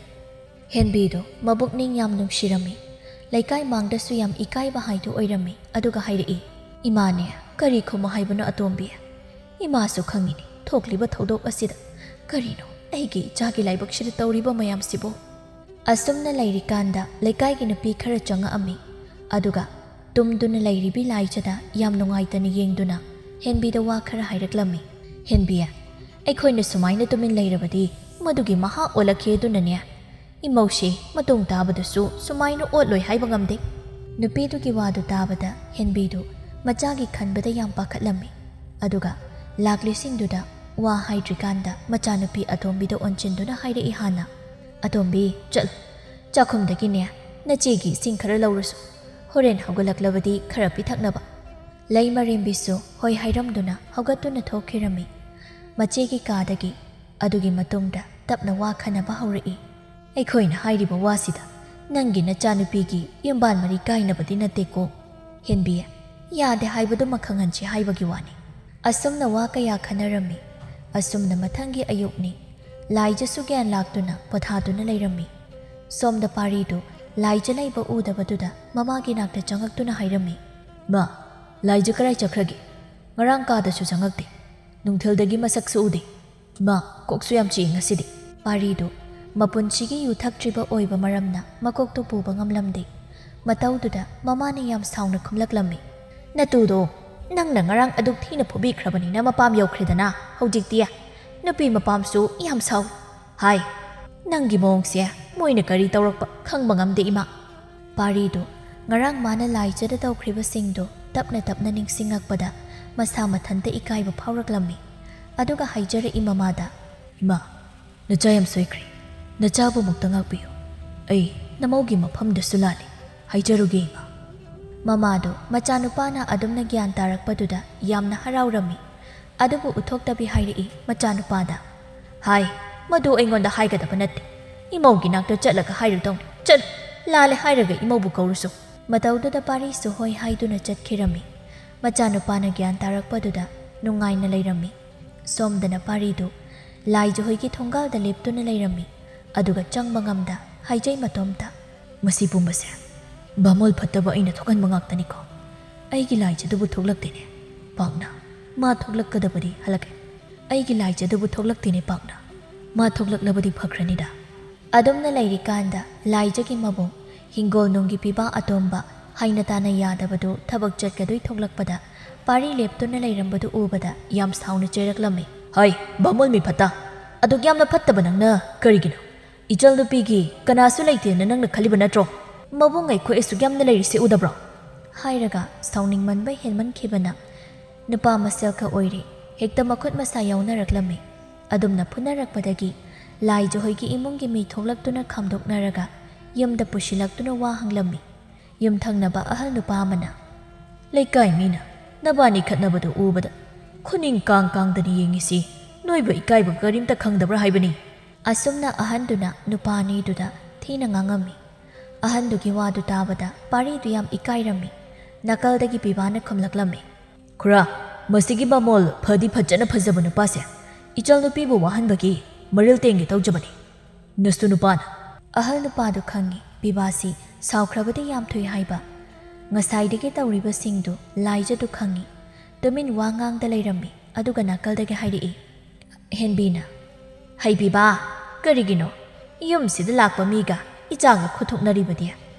ꯍꯦꯟꯕꯤꯗꯣ ꯃꯕꯨꯛꯅꯤꯡ ꯌꯥꯝ ꯅꯨꯡꯁꯤꯔꯝꯃꯤ꯫ ꯂꯩꯀꯥꯏ ꯃꯥꯡꯗꯁꯨ ꯌꯥꯝ ꯏꯀꯥꯏꯕ ꯍꯥꯏꯗꯨ ꯑꯣꯏꯔꯝꯃꯤ꯫ ꯑꯗꯨꯒ ꯍꯥꯏꯔꯛꯏ, "ꯏꯃꯥꯅꯦ, ꯀꯔꯤ ꯈꯨꯝꯃꯣ ꯍꯥꯏꯕꯅꯣ ꯑꯇꯣꯝꯕꯤ? ꯏꯃꯥꯁꯨ ꯈꯪꯉꯤꯅꯦ ꯊꯣꯛꯂꯤꯕ ꯊꯧꯗꯣꯛ ꯑꯁꯤꯗ꯫ ꯀꯔꯤꯅꯣ ꯑꯩꯒꯤ ꯏꯆꯥꯒꯤ ꯂꯥꯏꯕꯛꯁꯤꯗ ꯇꯧꯔꯤꯕ ꯃꯌꯥꯝꯁꯤꯕꯣ?" ꯑꯁꯨꯝꯅ ꯂꯩꯔꯤꯀꯥꯟꯗ ꯂꯩꯀꯥꯏꯒꯤ ꯅꯨꯄꯤ ꯈꯔ ꯆꯪꯉꯛꯑꯝꯃꯤ꯫ ꯑꯗꯨꯒ ꯇꯨꯝꯗꯨꯅ ꯂꯩꯔꯤꯕꯤ ꯂꯥꯏꯖꯗ ꯌꯥꯝ ꯅꯨꯡꯉꯥꯏꯇꯅ ꯌꯦꯡꯗꯨꯅ ꯍꯦꯟꯕꯤꯗ ꯋꯥ ꯈꯔ ꯍꯥꯏꯔꯛꯂꯝꯃꯤ꯫ "ꯍꯦꯟꯕꯤ, ꯑꯩꯈꯣꯏꯅ ꯁꯨꯃꯥꯏꯅ ꯇꯨꯃꯤꯟ ꯂꯩꯔꯕꯗꯤ ꯃꯗꯨꯒꯤ ꯃꯍꯥ ꯑꯣꯜꯂꯛꯈꯤ꯫ ꯑꯗꯨꯅꯅꯦ, ꯏꯃꯧꯁꯤ ꯃꯇꯨꯡ ꯇꯥꯕꯗꯁꯨ ꯁꯨꯃꯥꯏꯅ ꯑꯣꯠꯂꯣꯏ ꯍꯥꯏꯕ ꯉꯝꯗꯦ꯫" ꯅꯨꯄꯤꯗꯨꯒꯤ ꯋꯥꯗꯨ ꯇꯥꯕꯗ ꯍꯦꯟꯕꯤꯗꯨ ꯃꯆꯥꯒꯤ ꯈꯟꯕꯗ ꯌꯥꯝ ꯄꯥꯈꯠꯂꯝꯃꯤ꯫ ꯑꯗꯨꯒ ꯂꯥꯛꯂꯤꯁꯤꯡꯗꯨꯗ ꯋꯥ ꯍꯥꯏꯗ꯭ꯔꯤꯀꯥꯟꯗ ꯃꯆꯥꯅꯨꯄꯤ ꯑꯇꯣꯝꯕꯤꯗ ꯑꯣꯟꯁꯤꯟꯗꯨꯅ ꯍꯥꯏꯔꯛꯏ ꯍꯥꯟꯅ, "ꯑꯇꯣꯝꯕꯤ, ꯆꯠꯂꯨ, ꯆꯥꯛꯈꯨꯝꯗꯒꯤꯅꯦ ꯅꯆꯦꯒꯤ ꯏꯁꯤꯡ ꯈꯔ ꯂꯧꯔꯨꯁꯨ, ꯍꯣꯔꯦꯟ ꯍꯧꯒꯠꯂꯛꯂꯕꯗꯤ ꯈꯔ ꯄꯤꯊꯛꯅꯕ꯫" ꯂꯩꯃꯔꯦꯝꯕꯤꯁꯨ ꯍꯣꯏ ꯍꯥꯏꯔꯝꯗꯨꯅ ꯍꯧꯒꯠꯇꯨꯅ ꯊꯣꯛꯈꯤꯔꯝꯃꯤ꯫ ꯃꯆꯦꯒꯤ ꯀꯥꯗꯒꯤ ꯑꯗꯨꯒꯤ ꯃꯇꯨꯡꯗ ꯇꯞꯅ ꯋꯥ ꯈꯟꯅꯕ ꯍꯧꯔꯛꯏ꯫ "ꯑꯩꯈꯣꯏꯅ ꯍꯥꯏꯔꯤꯕ ꯋꯥꯁꯤꯗ ꯅꯪꯒꯤ ꯅꯆꯥꯅꯨꯄꯤꯒꯤ ꯌꯨꯝꯕꯥꯟ ꯃꯔꯤ ꯀꯥꯏꯅꯕꯗꯤ ꯅꯠꯇꯦꯀꯣ? ꯍꯦꯟꯕꯤ, ꯌꯥꯗꯦ ꯍꯥꯏꯕꯗꯨꯃ ꯈꯪꯍꯟꯁꯤ ꯍꯥꯏꯕꯒꯤ ꯋꯥꯅꯤ꯫" ꯑꯁꯨꯝꯅ ꯋꯥ ꯀꯌꯥ ꯈꯟꯅꯔꯝꯃꯤ꯫ ꯑꯁꯨꯝꯅ ꯃꯊꯪꯒꯤ ꯑꯌꯨꯛꯅꯤ꯫ ꯂꯥꯏꯖꯁꯨ ꯒ꯭ꯌꯥꯟ ꯂꯥꯛꯇꯨꯅ ꯄꯣꯊꯥꯗꯨꯅ ꯂꯩꯔꯝꯃꯤ꯫ ꯁꯣꯝꯗ ꯄꯥꯔꯤꯗꯨ ꯂꯥꯏꯖ ꯂꯩꯕ ꯎꯗꯕꯗꯨꯗ ꯃꯃꯥꯒꯤ ꯅꯥꯛꯇ ꯆꯪꯉꯛꯇꯨꯅ ꯍꯥꯏꯔꯝꯃꯤ, "ꯃꯥ, ꯂꯥꯏꯖ ꯀꯔꯥꯏ ꯆꯠꯈ꯭ꯔꯒꯦ? ꯉꯔꯥꯡ ꯀꯥꯗꯁꯨ ꯆꯪꯉꯛꯇꯦ꯫ ꯅꯨꯡꯊꯤꯜꯗꯒꯤ ꯃꯁꯛꯁꯨ ꯎꯗꯦ꯫ ꯃꯥ, ꯀꯣꯛꯁꯨ ꯌꯥꯝ ꯆꯤꯛꯏ ꯉꯁꯤꯗꯤ꯫" ꯄꯥꯔꯤꯗꯨ ꯃꯄꯨꯟꯁꯤꯒꯤ ꯌꯨ ꯊꯛꯇ꯭ꯔꯤꯕ ꯑꯣꯏꯕ ꯃꯔꯝꯅ ꯃꯀꯣꯛꯇꯨ ꯄꯨꯕ ꯉꯝꯂꯝꯗꯦ꯫ ꯃꯇꯧꯗꯨꯗ ꯃꯃꯥꯅ ꯌꯥꯝ ꯁꯥꯎꯅ ꯈꯨꯝꯂꯛꯂꯝꯃꯤ, "ꯅꯇꯨꯗꯣ ꯅꯪꯅ ꯉꯔꯥꯡ ꯑꯗꯨꯛ ꯊꯤꯅ ꯐꯨꯕꯤꯈ꯭ꯔꯕꯅꯤꯅ ꯃꯄꯥꯝ ꯌꯧꯈ꯭ꯔꯦꯗꯅ꯫ ꯍꯧꯖꯤꯛꯇꯤ ꯅꯨꯄꯤ ꯃꯄꯥꯝꯁꯨ ꯌꯥꯝ ꯁꯥꯎ ꯍꯥꯏ꯫ ꯅꯪꯒꯤ ꯃꯑꯣꯡꯁꯦ ꯃꯣꯏꯅ ꯀꯔꯤ ꯇꯧꯔꯛꯄ ꯈꯪꯕ ꯉꯝꯗꯦ, ꯏꯃꯥ꯫" ꯄꯥꯔꯤꯗꯨ ꯉꯔꯥꯡ ꯃꯥꯅ ꯂꯥꯏꯖꯗ ꯇꯧꯈ꯭ꯔꯤꯕꯁꯤꯡꯗꯨ ꯇꯞꯅ ꯇꯞꯅ ꯅꯤꯡꯁꯤꯡꯉꯛꯄꯗ ꯃꯁꯥ ꯃꯊꯟꯇ ꯏꯀꯥꯏꯕ ꯐꯥꯎꯔꯛꯂꯝꯃꯤ꯫ ꯑꯗꯨꯒ ꯍꯥꯏꯖꯔꯛꯏ ꯃꯃꯥꯗ, "ꯏꯃꯥ, ꯅꯆꯥ ꯌꯥꯝ ꯁꯣꯏꯈ꯭ꯔꯦ꯫ ꯅꯆꯥꯕꯨ ꯑꯃꯨꯛꯇ ꯉꯥꯛꯄꯤꯌꯨ꯫ ꯑꯩ ꯅꯃꯧꯒꯤ ꯃꯐꯝꯗꯁꯨ ꯂꯥꯜꯂꯤ꯫ ꯍꯥꯏꯖꯔꯨꯒꯦ, ꯏꯃꯥ꯫" ꯃꯃꯥꯗꯨ ꯃꯆꯥꯅꯨꯄꯥꯅ ꯑꯗꯨꯝꯅ ꯒ꯭ꯌꯥꯟ ꯇꯥꯔꯛꯄꯗꯨꯗ ꯌꯥꯝꯅ ꯍꯔꯥꯎꯔꯝꯃꯤ꯫ ꯑꯗꯨꯕꯨ ꯎꯠꯊꯣꯛꯇꯕꯤ ꯍꯥꯏꯔꯛꯏ ꯃꯆꯥꯅꯨꯄꯥꯗ, "ꯍꯥꯏ, ꯃꯗꯨ ꯑꯩꯉꯣꯟꯗ ꯍꯥꯏꯒꯗꯕ ꯅꯠꯇꯦ꯫ ꯏꯃꯧꯒꯤ ꯅꯥꯛꯇ ꯆꯠꯂꯒ ꯍꯥꯏꯔꯨꯗꯧꯅꯤ꯫ ꯆꯠꯂꯨ, ꯂꯥꯜꯂꯦ ꯍꯥꯏꯔꯒ ꯏꯃꯧꯕꯨ ꯀꯧꯔꯨꯁꯨ꯫" ꯃꯇꯧꯗꯨꯗ ꯄꯥꯔꯤꯁꯨ ꯍꯣꯏ ꯍꯥꯏꯗꯨꯅ ꯆꯠꯈꯤꯔꯝꯃꯤ꯫ ꯃꯆꯥꯅꯨꯄꯥꯅ ꯒ꯭ꯌꯥꯟ ꯇꯥꯔꯛꯄꯗꯨꯗ ꯅꯨꯡꯉꯥꯏꯅ ꯂꯩꯔꯝꯃꯤ꯫ ꯁꯣꯝꯗꯅ ꯄꯥꯔꯤꯗꯨ ꯂꯥꯏꯖꯍꯣꯏꯒꯤ ꯊꯣꯡꯒꯥꯜꯗ ꯂꯦꯞꯇꯨꯅ ꯂꯩꯔꯝꯃꯤ꯫ ꯑꯗꯨꯒ ꯆꯪꯕ ꯉꯝꯗ ꯍꯥꯏꯖꯩ ꯃꯇꯣꯝꯇ, "ꯃꯁꯤ ꯄꯨꯝꯕꯁꯦ "ꯕꯥꯃꯣꯜ ꯐꯠꯇꯕ ꯑꯩꯅ ꯊꯣꯛꯍꯟꯕ ꯉꯥꯛꯇꯅꯤꯀꯣ꯫ ꯑꯩꯒꯤ ꯂꯥꯏꯖꯗꯨꯕꯨ ꯊꯣꯛꯂꯛꯇꯦꯅꯦ ꯄꯥꯛꯅ꯫ ꯃꯥ ꯊꯣꯛꯂꯛꯀꯗꯕꯗꯤ ꯍꯜꯂꯛꯀꯦ꯫ ꯑꯩꯒꯤ ꯂꯥꯏꯖꯗꯨꯕꯨ ꯊꯣꯛꯂꯛꯇꯦꯅꯦ ꯄꯥꯛꯅ꯫ ꯃꯥ ꯊꯣꯛꯂꯛꯂꯕꯗꯤ ꯐꯈ꯭ꯔꯅꯤꯗ"꯫ ꯑꯗꯨꯝꯅ ꯂꯩꯔꯤꯀꯥꯟꯗ ꯂꯥꯏꯖꯒꯤ ꯃꯕꯨꯡ, ꯍꯤꯡꯒꯣꯜꯅꯨꯡꯒꯤ ꯄꯤꯕꯥ ꯑꯇꯣꯝꯕ, ꯍꯥꯏꯅ ꯇꯥꯅ ꯌꯥꯗꯕꯗꯨ ꯊꯕꯛ ꯆꯠꯀꯗꯣꯏ ꯊꯣꯛꯂꯛꯄꯗ ꯄꯥꯔꯤ ꯂꯦꯞꯇꯨꯅ ꯂꯩꯔꯝꯕꯗꯨ ꯎꯕꯗ ꯌꯥꯝ ꯁꯥꯎꯅ ꯆꯩꯔꯛꯂꯝꯃꯤ꯫ "ꯍꯩ, ꯕꯥꯃꯣꯜ ꯃꯤ ꯐꯠꯇ! ꯑꯗꯨꯛ ꯌꯥꯝꯅ ꯐꯠꯇꯕ ꯅꯪꯅ ꯀꯔꯤꯒꯤꯅꯣ? ꯏꯆꯜ ꯅꯨꯄꯤꯒꯤ ꯀꯅꯥꯁꯨ ꯂꯩꯇꯦꯅ ꯅꯪꯅ ꯈꯜꯂꯤꯕ ꯅꯠꯇ꯭ꯔꯣ? ꯃꯕꯨꯡ ꯑꯩꯈꯣꯏ ꯑꯁꯨꯛ ꯌꯥꯝꯅ ꯂꯩꯔꯤꯁꯦ ꯎꯗꯕ꯭ꯔꯣ?" ꯍꯥꯏꯔꯒ ꯁꯥꯎꯅꯤꯡꯃꯟꯕ ꯍꯦꯟꯃꯟꯈꯤꯕꯅ ꯅꯨꯄꯥ ꯃꯁꯦꯜ ꯈꯛ ꯑꯣꯏꯔꯦ, ꯍꯦꯛꯇ ꯃꯈꯨꯠ ꯃꯁꯥ ꯌꯥꯎꯅꯔꯛꯂꯝꯃꯤ꯫ ꯑꯗꯨꯝꯅ ꯐꯨꯅꯔꯛꯄꯗꯒꯤ ꯂꯥꯏꯖꯍꯣꯏꯒꯤ ꯏꯃꯨꯡꯒꯤ ꯃꯤ ꯊꯣꯛꯂꯛꯇꯨꯅ ꯈꯥꯝꯗꯣꯛꯅꯔꯒ ꯌꯨꯝꯗ ꯄꯨꯁꯤꯜꯂꯛꯇꯨꯅ ꯋꯥ ꯍꯪꯂꯝꯃꯤ꯫ ꯌꯨꯝꯊꯪꯅꯕ ꯑꯍꯜ ꯅꯨꯄꯥ ꯑꯃꯅ, "ꯂꯩꯀꯥꯏ ꯃꯤꯅ ꯅꯕꯥꯅꯤ ꯈꯠꯅꯕꯗꯨ ꯎꯕꯗ ꯈꯨꯅꯤꯡ ꯀꯥꯡ ꯀꯥꯡꯗꯅꯤ ꯌꯦꯡꯉꯤꯁꯤ꯫ ꯅꯣꯏꯕꯨ ꯏꯀꯥꯏꯕ ꯀꯔꯤꯝꯇ ꯈꯪꯗꯕ꯭ꯔꯥ ꯍꯥꯏꯕꯅꯤ"꯫ ꯑꯁꯨꯝꯅ ꯑꯍꯟꯗꯨꯅ ꯅꯨꯄꯥ ꯑꯅꯤꯗꯨꯗ ꯊꯤꯅ ꯉꯥꯡꯉꯝꯃꯤ꯫ ꯑꯍꯟꯗꯨꯒꯤ ꯋꯥꯗꯨ ꯇꯥꯕꯗ ꯄꯥꯔꯤꯗꯨ ꯌꯥꯝ ꯏꯀꯥꯏꯔꯝꯃꯤ꯫ ꯅꯥꯀꯜꯗꯒꯤ ꯄꯤꯕꯥꯅ ꯈꯨꯝꯂꯛꯂꯝꯃꯤ꯫ "ꯈꯨꯔꯥ, ꯃꯁꯤꯒꯤ ꯕꯥꯃꯣꯜ ꯐꯗꯤ ꯐꯖꯅ ꯐꯖꯕ ꯅꯨꯄꯥꯁꯦ ꯏꯆꯜ ꯅꯨꯄꯤꯕꯨ ꯋꯥꯍꯟꯕꯒꯤ ꯃꯔꯤꯜ ꯇꯦꯟꯒꯦ ꯇꯧꯖꯕꯅꯤ꯫ ꯅꯁꯨ ꯅꯨꯄꯥꯅ"꯫ ꯑꯍꯜ ꯅꯨꯄꯥꯗꯨ ꯈꯪꯉꯤ ꯄꯤꯕꯥꯁꯤ ꯁꯥꯎꯈ꯭ꯔꯕꯗꯤ ꯌꯥꯝ ꯊꯨꯏ ꯍꯥꯏꯕ꯫ ꯉꯁꯥꯏꯗꯒꯤ ꯇꯧꯔꯤꯕꯁꯤꯡꯗꯨ ꯂꯥꯏꯖꯗꯨ ꯈꯪꯉꯤ꯫ ꯇꯨꯃꯤꯟ ꯋꯥ ꯉꯥꯡꯗ ꯂꯩꯔꯝꯃꯤ꯫ ꯑꯗꯨꯒ ꯅꯥꯀꯜꯗꯒꯤ ꯍꯥꯏꯔꯛꯏ꯫ ꯍꯦꯟꯕꯤꯅ, "ꯍꯩꯕꯤꯕꯥ, ꯀꯔꯤꯒꯤꯅꯣ ꯌꯨꯝꯁꯤꯗ ꯂꯥꯛꯄ ꯃꯤꯒ ꯏꯆꯥꯒ ꯈꯨꯠꯊꯣꯛꯅꯔꯤꯕꯗꯤ?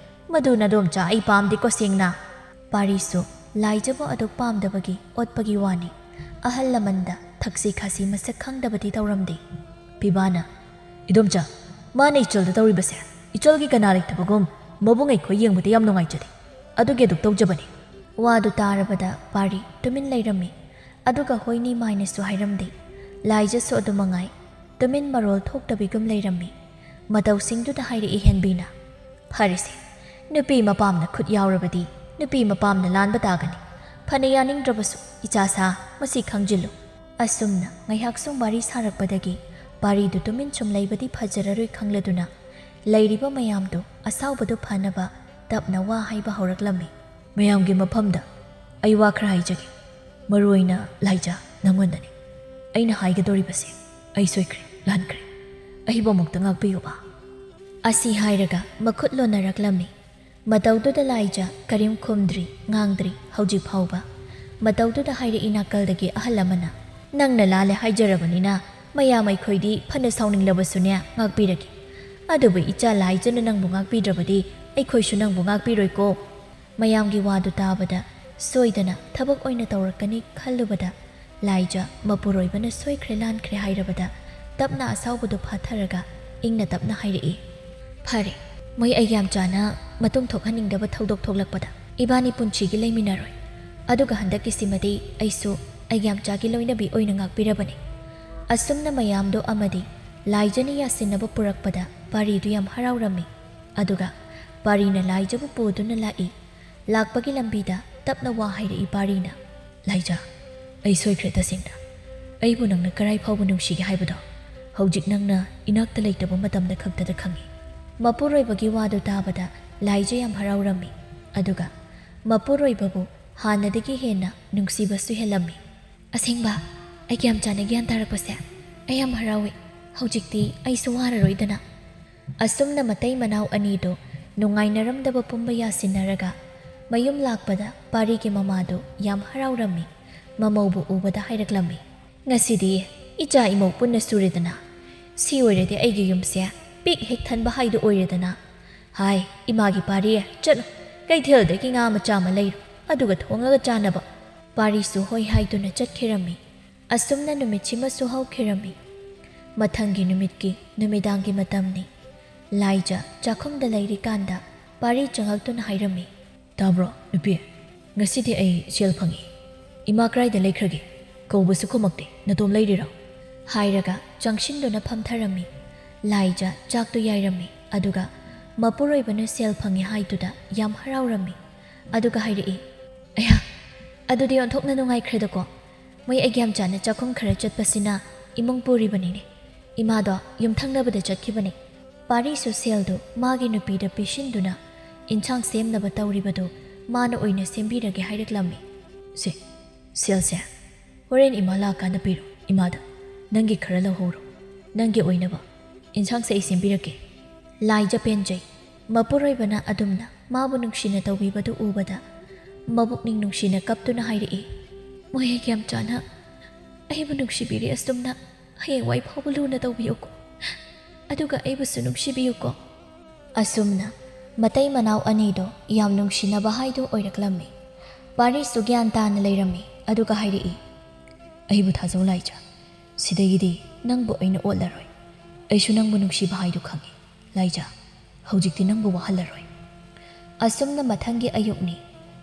ꯃꯗꯨ ꯅꯗꯣꯝꯆꯥ ꯑꯩ ꯄꯥꯝꯗꯦꯀꯣ ꯁꯦꯡꯅ"꯫ ꯄꯥꯔꯤꯁꯨ ꯂꯥꯏꯖꯕꯨ ꯑꯗꯨꯛ ꯄꯥꯝꯗꯕꯒꯤ ꯑꯣꯠꯄꯒꯤ ꯋꯥꯅꯤ꯫ ꯑꯍꯜ ꯂꯃꯟꯗ ꯊꯛꯁꯤ ꯈꯥꯁꯤ ꯃꯁꯛ ꯈꯪꯗꯕꯗꯤ ꯇꯧꯔꯝꯗꯦ꯫ ꯄꯤꯕꯥꯅ, "ꯏꯗꯣꯝꯆꯥ, ꯃꯥꯅ ꯏꯆꯜꯗ ꯇꯧꯔꯤꯕꯁꯦ ꯏꯆꯜꯒꯤ ꯀꯅꯥ ꯂꯩꯇꯕꯒꯨꯝ ꯃꯕꯨꯡ ꯑꯩꯈꯣꯏ ꯌꯦꯡꯕꯗ ꯌꯥꯝ ꯅꯨꯡꯉꯥꯏꯖꯗꯦ꯫ ꯑꯗꯨꯒꯤ ꯑꯗꯨꯛ ꯇꯧꯖꯕꯅꯤ"꯫ ꯋꯥꯗꯨ ꯇꯥꯔꯕꯗ ꯄꯥꯔꯤ ꯇꯨꯃꯤꯟ ꯂꯩꯔꯝꯃꯤ꯫ ꯑꯗꯨꯒ ꯍꯣꯏꯅꯤ ꯃꯥꯏꯅꯁꯨ ꯍꯥꯏꯔꯝꯗꯦ꯫ ꯂꯥꯏꯖꯁꯨ ꯑꯗꯨ ꯃꯉꯥꯏ ꯇꯨꯃꯤꯟ ꯃꯔꯣꯜ ꯊꯣꯛꯇꯕꯤꯒꯨꯝ ꯂꯩꯔꯝꯃꯤ꯫ ꯃꯇꯧꯁꯤꯡꯗꯨꯗ ꯍꯥꯏꯔꯛꯏ ꯍꯦꯟꯕꯤꯅ, "ꯐꯔꯦꯁꯦ, ꯅꯨꯄꯤ ꯃꯄꯥꯝꯅ ꯈꯨꯠ ꯌꯥꯎꯔꯕꯗꯤ ꯅꯨꯄꯤ ꯃꯄꯥꯝꯅ ꯂꯥꯟꯕ ꯇꯥꯒꯅꯤ꯫ ꯐꯅ ꯌꯥꯅꯤꯡꯗ꯭ꯔꯕꯁꯨ ꯏꯆꯥ ꯁꯥ, ꯃꯁꯤ ꯈꯪꯖꯤꯜꯂꯨ"꯫ ꯑꯁꯨꯝꯅ ꯉꯥꯏꯍꯥꯛ ꯁꯨꯝ ꯋꯥꯔꯤ ꯁꯥꯔꯛꯄꯗꯒꯤ ꯄꯥꯔꯤꯗꯨ ꯇꯨꯃꯤꯟ ꯁꯨꯝ ꯂꯩꯕꯗꯤ ꯐꯖꯔꯔꯣꯏ ꯈꯪꯂꯗꯨꯅ ꯂꯩꯔꯤꯕ ꯃꯌꯥꯝꯗꯨ ꯑꯁꯥꯎꯕꯗꯨ ꯐꯅꯕ ꯇꯞꯅ ꯋꯥ ꯍꯥꯏꯕ ꯍꯧꯔꯛꯂꯝꯃꯤ꯫ "ꯃꯌꯥꯝꯒꯤ ꯃꯐꯝꯗ ꯑꯩ ꯋꯥ ꯈꯔ ꯍꯥꯏꯖꯒꯦ꯫ ꯃꯔꯨ ꯑꯣꯏꯅ ꯂꯥꯏꯖ, ꯅꯪꯉꯣꯟꯗꯅꯤ꯫ ꯑꯩꯅ ꯍꯥꯏꯒꯗꯧꯔꯤꯕꯁꯦ ꯑꯩ ꯁꯣꯏꯈ꯭ꯔꯦ, ꯂꯥꯟꯈ꯭ꯔꯦ꯫ ꯑꯩꯕꯨ ꯑꯃꯨꯛꯇ ꯉꯥꯛꯄꯤꯌꯨꯕ"꯫ ꯑꯁꯤ ꯍꯥꯏꯔꯒ ꯃꯈꯨꯠ ꯂꯣꯟꯅꯔꯛꯂꯝꯃꯤ꯫ ꯃꯇꯧꯗꯨꯗ ꯂꯥꯏꯖ ꯀꯔꯤꯝ ꯈꯨꯝꯗ꯭ꯔꯤ, ꯉꯥꯡꯗ꯭ꯔꯤ ꯍꯧꯖꯤꯛ ꯐꯥꯎꯕ꯫ ꯃꯇꯧꯗꯨꯗ ꯍꯥꯏꯔꯛꯏ ꯅꯥꯀꯜꯗꯒꯤ ꯑꯍꯜ ꯑꯃꯅ, "ꯅꯪꯅ ꯂꯥꯜꯂꯦ ꯍꯥꯏꯖꯔꯕꯅꯤꯅ ꯃꯌꯥꯝ ꯑꯩꯈꯣꯏꯗꯤ ꯐꯅ ꯁꯥꯎꯅꯤꯡꯂꯕꯁꯨꯅꯦ ꯉꯥꯛꯄꯤꯔꯒꯦ꯫ ꯑꯗꯨꯕꯨ ꯏꯆꯥ ꯂꯥꯏꯖꯅ ꯅꯪꯕꯨ ꯉꯥꯛꯄꯤꯗ꯭ꯔꯕꯗꯤ ꯑꯩꯈꯣꯏꯁꯨ ꯅꯪꯕꯨ ꯉꯥꯛꯄꯤꯔꯣꯏꯀꯣ꯫" ꯃꯌꯥꯝꯒꯤ ꯋꯥꯗꯨ ꯇꯥꯕꯗ ꯁꯣꯏꯗꯅ ꯊꯕꯛ ꯑꯣꯏꯅ ꯇꯧꯔꯛꯀꯅꯤ ꯈꯜꯂꯨꯕꯗ ꯂꯥꯏꯖ ꯃꯄꯨꯔꯣꯏꯕꯅ ꯁꯣꯏꯈ꯭ꯔꯦ ꯂꯥꯟꯈ꯭ꯔꯦ ꯍꯥꯏꯔꯕꯗ ꯇꯞꯅ ꯑꯁꯥꯎꯕꯗꯨ ꯐꯥꯊꯔꯒ ꯏꯪꯅ ꯇꯞꯅ ꯍꯥꯏꯔꯛꯏ, "ꯐꯔꯦ, ꯃꯣꯏ ꯑꯩꯒꯤ ꯌꯥꯝꯆꯥꯅ ꯃꯇꯨꯡ ꯊꯣꯛꯍꯟꯅꯤꯡꯗꯕ ꯊꯧꯗꯣꯛ ꯊꯣꯛꯂꯛꯄꯗ ꯏꯕꯥꯅꯤ ꯄꯨꯟꯁꯤꯒꯤ ꯂꯩꯃꯤꯟꯅꯔꯣꯏ꯫ ꯑꯗꯨꯒ ꯍꯟꯗꯛꯀꯤꯁꯤꯃꯗꯤ ꯑꯩꯁꯨ ꯑꯩꯒꯤ ꯌꯥꯝꯆꯥꯒꯤ ꯂꯣꯏꯅꯕꯤ ꯑꯣꯏꯅ ꯉꯥꯛꯄꯤꯔꯕꯅꯤ꯫" ꯑꯁꯨꯝꯅ ꯃꯌꯥꯝꯗꯣ ꯑꯃꯗꯤ ꯂꯥꯏꯖꯅ ꯌꯥꯁꯤꯟꯅꯕ ꯄꯨꯔꯛꯄꯗ ꯄꯥꯔꯤꯗꯨ ꯌꯥꯝ ꯍꯔꯥꯎꯔꯝꯃꯤ꯫ ꯑꯗꯨꯒ ꯄꯥꯔꯤꯅ ꯂꯥꯏꯖꯕꯨ ꯄꯨꯗꯨꯅ ꯂꯥꯛꯏ꯫ ꯂꯥꯛꯄꯒꯤ ꯂꯝꯕꯤꯗ ꯇꯞꯅ ꯋꯥ ꯍꯥꯏꯔꯛꯏ ꯄꯥꯔꯤꯅ, "ꯂꯥꯏꯖ, ꯑꯩ ꯁꯣꯏꯈ꯭ꯔꯦ ꯇꯁꯦꯡꯅ꯫ ꯑꯩꯕꯨ ꯅꯪꯅ ꯀꯔꯥꯏ ꯐꯥꯎꯕ ꯅꯨꯡꯁꯤꯒꯦ ꯍꯥꯏꯕꯗꯣ ꯍꯧꯖꯤꯛ ꯅꯪꯅ ꯏꯅꯥꯛꯇ ꯂꯩꯇꯕ ꯃꯇꯝꯗ ꯈꯛꯇꯗ ꯈꯪꯉꯤ꯫" ꯃꯄꯨꯔꯣꯏꯕꯒꯤ ꯋꯥꯗꯨ ꯇꯥꯕꯗ ꯂꯥꯏꯖ ꯌꯥꯝ ꯍꯔꯥꯎꯔꯝꯃꯤ꯫ ꯑꯗꯨꯒ ꯃꯄꯨꯔꯣꯏꯕꯕꯨ ꯍꯥꯟꯅꯗꯒꯤ ꯍꯦꯟꯅ ꯅꯨꯡꯁꯤꯕꯁꯨ ꯍꯦꯜꯂꯝꯃꯤ꯫ "ꯑꯁꯦꯡꯕ, ꯑꯩꯒꯤ ꯌꯥꯝꯆꯥꯅ ꯒ꯭ꯌꯥꯟ ꯇꯥꯔꯛꯄꯁꯦ ꯑꯩ ꯌꯥꯝ ꯍꯔꯥꯎꯏ꯫ ꯍꯧꯖꯤꯛꯇꯤ ꯑꯩꯁꯨ ꯋꯥꯔꯔꯣꯏꯗꯅ꯫" ꯑꯁꯨꯝꯅ ꯃꯇꯩ ꯃꯅꯥꯎ ꯑꯅꯤꯗꯨ ꯅꯨꯡꯉꯥꯏꯅꯔꯝꯗꯕ ꯄꯨꯝꯕ ꯌꯥꯁꯤꯟꯅꯔꯒ ꯃꯌꯨꯝ ꯂꯥꯛꯄꯗ ꯄꯥꯔꯤꯒꯤ ꯃꯃꯥꯗꯨ ꯌꯥꯝ ꯍꯔꯥꯎꯔꯝꯃꯤ꯫ ꯃꯃꯧꯕꯨ ꯎꯕꯗ ꯍꯥꯏꯔꯛꯂꯝꯃꯤ, "ꯉꯁꯤꯗꯤ ꯏꯆꯥ ꯏꯃꯧ ꯄꯨꯟꯅ ꯁꯨꯔꯦꯗꯅ꯫ ꯁꯤ ꯑꯣꯏꯔꯗꯤ ꯑꯩꯒꯤ ꯌꯨꯝꯁꯦ ꯄꯤꯛ ꯍꯦꯛ ꯊꯟꯕ ꯍꯥꯏꯗꯨ ꯑꯣꯏꯔꯦꯗꯅ꯫ ꯍꯥꯏ, ꯏꯃꯥꯒꯤ ꯄꯥꯔꯤ, ꯆꯠꯂꯨ, ꯀꯩꯊꯦꯜꯗꯒꯤ ꯉꯥ ꯃꯆꯥ ꯑꯃ ꯂꯩꯔꯨ, ꯑꯗꯨꯒ ꯊꯣꯡꯂꯒ ꯆꯥꯅꯕ꯫" ꯄꯥꯔꯤꯁꯨ ꯍꯣꯏ ꯍꯥꯏꯗꯨꯅ ꯆꯠꯈꯤꯔꯝꯃꯤ꯫ ꯑꯁꯨꯝꯅ ꯅꯨꯃꯤꯠꯁꯤꯃꯁꯨ ꯍꯧꯈꯤꯔꯝꯃꯤ꯫ ꯃꯊꯪꯒꯤ ꯅꯨꯃꯤꯠꯀꯤ ꯅꯨꯃꯤꯗꯥꯡꯒꯤ ꯃꯇꯝꯅꯤ꯫ ꯂꯥꯏꯖ ꯆꯥꯛꯈꯨꯝꯗ ꯂꯩꯔꯤꯀꯥꯟꯗ ꯄꯥꯔꯤ ꯆꯪꯉꯛꯇꯨꯅ ꯍꯥꯏꯔꯝꯃꯤ, "ꯇꯥꯕ꯭ꯔꯣ ꯅꯨꯄꯤ? ꯉꯁꯤꯗꯤ ꯑꯩ ꯁꯦꯜ ꯐꯪꯉꯤ꯫ ꯏꯃꯥ ꯀꯔꯥꯏꯗ ꯂꯩꯈ꯭ꯔꯒꯦ? ꯀꯧꯕꯁꯨ ꯈꯨꯝꯃꯛꯇꯦ꯫ ꯅꯇꯣꯝ ꯂꯩꯔꯤꯔꯣ?" ꯍꯥꯏꯔꯒ ꯆꯪꯁꯤꯟꯗꯨꯅ ꯐꯝꯊꯔꯝꯃꯤ꯫ ꯂꯥꯏꯖ ꯆꯥꯛꯇꯨ ꯌꯥꯏꯔꯝꯃꯤ꯫ ꯑꯗꯨꯒ ꯃꯄꯨꯔꯣꯏꯕꯅ ꯁꯦꯜ ꯐꯪꯉꯤ ꯍꯥꯏꯗꯨꯗ ꯌꯥꯝ ꯍꯔꯥꯎꯔꯝꯃꯤ꯫ ꯑꯗꯨꯒ ꯍꯥꯏꯔꯛꯏ, "ꯑꯌꯥ, ꯑꯗꯨꯗꯤ ꯑꯣꯟꯊꯣꯛꯅ ꯅꯨꯡꯉꯥꯏꯈ꯭ꯔꯦꯗꯀꯣ꯫ ꯃꯣꯏ ꯑꯩꯒꯤ ꯌꯥꯝꯆꯥꯅ ꯆꯥꯛꯈꯨꯝ ꯈꯔ ꯆꯠꯄꯁꯤꯅ ꯏꯃꯨꯡ ꯄꯨꯔꯤꯕꯅꯤꯅꯦ꯫ ꯏꯃꯥꯗꯣ ꯌꯨꯝꯊꯪꯅꯕꯗ ꯆꯠꯈꯤꯕꯅꯦ꯫" ꯄꯥꯔꯤꯁꯨ ꯁꯦꯜꯗꯨ ꯃꯥꯒꯤ ꯅꯨꯄꯤꯗ ꯄꯤꯁꯤꯟꯗꯨꯅ ꯏꯟꯁꯥꯡ ꯁꯦꯝꯅꯕ ꯇꯧꯔꯤꯕꯗꯨ ꯃꯥꯅ ꯑꯣꯏꯅ ꯁꯦꯝꯕꯤꯔꯒꯦ ꯍꯥꯏꯔꯛꯂꯝꯃꯤ꯫ "ꯁꯦ, ꯁꯦꯜꯁꯦ ꯍꯣꯔꯦꯟ ꯏꯃꯥ ꯂꯥꯛꯀꯥꯟꯗ ꯄꯤꯔꯣ ꯏꯃꯥꯗ꯫ ꯅꯪꯒꯤ ꯈꯔ ꯂꯧꯍꯧꯔꯣ꯫ ꯅꯪꯒꯤ ꯑꯣꯏꯅꯕ ꯏꯟꯁꯥꯡꯁꯦ ꯑꯩ ꯁꯦꯝꯕꯤꯔꯛꯀꯦ꯫" ꯂꯥꯏꯖ ꯄꯦꯟꯖꯩ꯫ ꯃꯄꯨꯔꯣꯏꯕꯅ ꯑꯗꯨꯝꯅ ꯃꯥꯕꯨ ꯅꯨꯡꯁꯤꯅ ꯇꯧꯕꯤꯕꯗꯨ ꯎꯕꯗ ꯃꯕꯨꯛꯅꯤꯡ ꯅꯨꯡꯁꯤꯅ ꯀꯞꯇꯨꯅ ꯍꯥꯏꯔꯛꯏ, "ꯃꯣꯍꯦ ꯒ꯭ꯌꯥꯝꯆꯥꯅ ꯑꯩꯕꯨ ꯅꯨꯡꯁꯤꯕꯤꯔꯤ, ꯑꯁꯨꯝꯅ ꯍꯌꯦꯡꯋꯥꯏ ꯐꯥꯎꯕ ꯂꯨꯅ ꯇꯧꯕꯤꯌꯨꯀꯣ, ꯑꯗꯨꯒ ꯑꯩꯕꯨꯁꯨ ꯅꯨꯡꯁꯤꯕꯤꯌꯨꯀꯣ"꯫ ꯑꯁꯨꯝꯅ ꯃꯇꯩ ꯃꯅꯥꯎ ꯑꯅꯤꯗꯣ ꯌꯥꯝ ꯅꯨꯡꯁꯤꯅꯕ ꯍꯥꯏꯗꯨ ꯑꯣꯏꯔꯛꯂꯝꯃꯤ꯫ ꯄꯥꯔꯤꯁꯨ ꯒ꯭ꯌꯥꯟ ꯇꯥꯅ ꯂꯩꯔꯝꯃꯤ, ꯑꯗꯨꯒ ꯍꯥꯏꯔꯛꯏ, "ꯑꯩꯕꯨ ꯊꯥꯖꯧ ꯂꯥꯏꯖꯥ, ꯁꯤꯗꯒꯤꯗꯤ ꯅꯪꯕꯨ ꯑꯩꯅ ꯑꯣꯠꯂꯔꯣꯏ꯫ ꯑꯩꯁꯨ ꯅꯪꯕꯨ ꯅꯨꯡꯁꯤꯕ ꯍꯥꯏꯗꯨ ꯈꯪꯉꯤ꯫ ꯂꯥꯏꯖꯥ, ꯍꯧꯖꯤꯛꯇꯤ ꯅꯪꯕꯨ ꯋꯥꯍꯜꯂꯔꯣꯏ"꯫ ꯑꯁꯨꯝꯅ ꯃꯊꯪꯒꯤ ꯑꯌꯨꯛꯅꯤ꯫